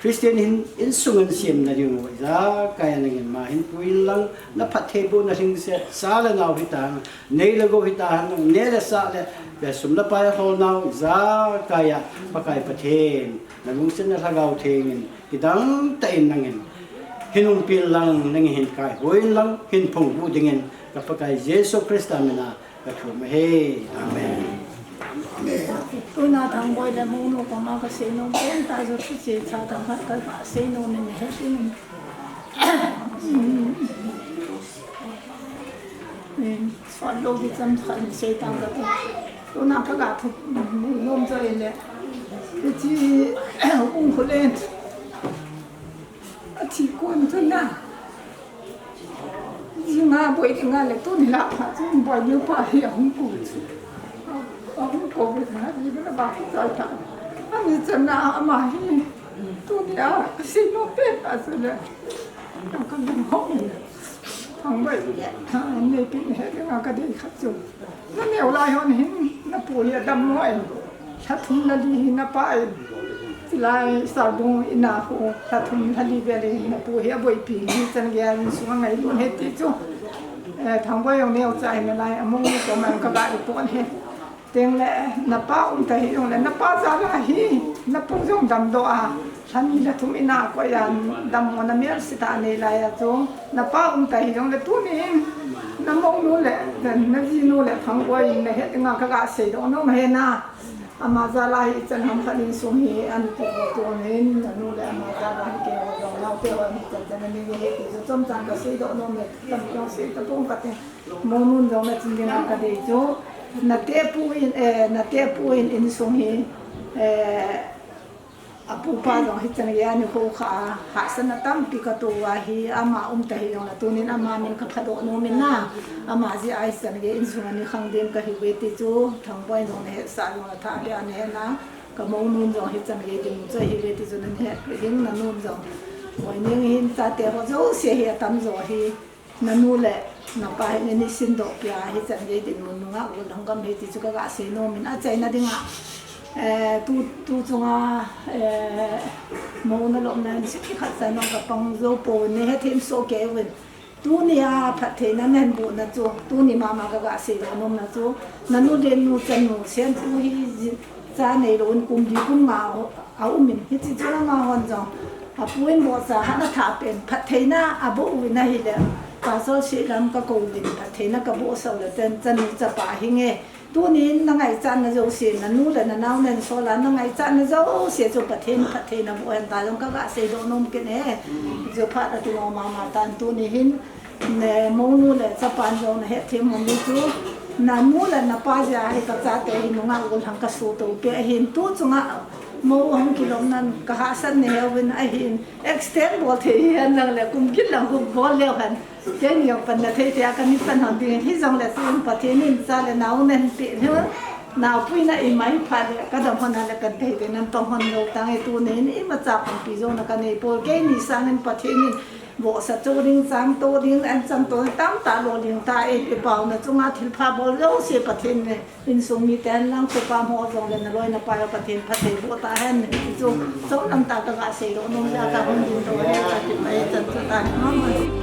Christian hin insung in siam na ding u ijakai a nangin ma hin pui inlang, na phattheibohna lhingset, cha le nau hita hen, nei le gou hita hen, neh le sah le, ve sum le pai holnau ijakai a, Pakai Pathen, na lungset na Lhagao Theng in, kidang tah in nangin hin umpi inlang, nangin hin kaihoi inlang, hin phungvuh dingin, ka Pakai Jesu Christa mina, ka thum ahi. Amen. Tuna Thangboi le Monu koma ka seinom pen tah chu thuchih cha themkhat ka seinom in he tin. Sot lou ding chomkhat in sei tang kate. Tuna ka ga thunom chu ahile, hiche Hung Khulen athi kon chun a, jing a boi ding a le tuni lah phat chun boi ding pa hi ahung kon chu. Ahung kon ve na, ji ba ba ku chai ta. Ani chan a ama hi tuni a ka seinom pen tah chu le, ka lung hong le, Thangboi le, ha, nei pi he ding a ka dei khat chu. Na neo lai hon hin, na pu hi adam mo in, lha thum lha li hi na pa in, chulai Salbung in a khu, lha thum lha li vel in na pu hi aboipi hi chan gei a insung a ngailut ahi ti chu. Eh, Thangboi jong neocha hi nalai, among ni ko man ka ga report ahi. Tengle, na pa um ta hijong le, na pa jal a hi, na pu jong damdoh a, lha ni lha thum in a koi a, dammo na melse tah nei lai a chu, na pa um ta hijong le, tuni hin, na mounu le, na jinu le, Thangboi in na het ding a ka ga seidoh nom ahi na. Ama jal a hi chan ham khat insung hi, an ti ko tu hin, na nu le ama jal a hi keiho jong naote ho hi chan chan a nei ahi ti chu, chomcha ka seidoh nom e, tam jong sei tapong kate. Mounun jong na chin ding a ka dei chu, na tepu in, eh, na tepu in insung hi, eh, apupa jong hichan gei a ni kho kha a, hahsatna tampi ka to uva hi, ama um ta hijong le tunin ama min ka phadoh nom in a, ama jeh a hichan gei insung a ni khang ding ka hiuve ti chu, Thangboi in jong na hetsah jong le tha beh a na he na, ka mounun jong hichan gei dinmun chu ahiuve ti chu na het ding, na nun jong. Moining hin chate ho jouse hi atam jo hi. Na nu le na pa hin nei sindoh peh a hichan gei dinmun nungah gollhang gam ahi ti chu ka ga seinom in achaina ding a, eh, tu, tu chunga, eh, mou na lopna in seh khat cha nong ka pang jou pon, nei hethem soh kei uvin. Tuni a phattheina nei boh na chu, tuni mama ka ga seidoh nom na chu, na nu le nu chanu Senpu hi ji, cha neilou in kum li kum nga a um in, hiche chun ama hon jong apu in bohcha hat na tha pen phattheina aboh uvin ahile, Pastor Sihlam ka kou uvin phattheina ka bohsah u le ten chanu chapa hi nge. Tunin na ngaichatna jouse, na nu le na nao nen sol a na ngaichatna jouse chu Pathen phattheina boh hen ta jong ka ga seidoh nom kit e. Chu phat a kino mama tan tuni hin, Ne, mounu le chapan jong na hethem hon ding chu, na nu le na pa jeh a hi ka chate hi nungah gollhang ka sohtoh peh ahin, tu chunga mou ahung kilom nan ka hahsat nahi uvin ahin, extend bol thei hihen lang le kum kit lang hung bol leu hen. Keini jong panna thei thei a ka ni pan hon ding, hijongle tun Pathen in cha le nao nei peh lheh, naopuina ima hi phat le ka dam hon a le kan thei thei nan pang hon lou tange, tunin imacha pumpi jong na ka nei poi, keini sangin Pathen in Bohsa cho ding, chang to ding, an chang to ding, tamtah lo ding ta, eipe pauna chunga thilpha bol jouse Pathen in, insung mite hen lang, tupa mo jong le na loi na pai u Pathen phatthei boh ta hen, chu chom lam ta ka ga seidoh nom jeh a ka hung ding to he, ka ti mai chan chu ta, mama.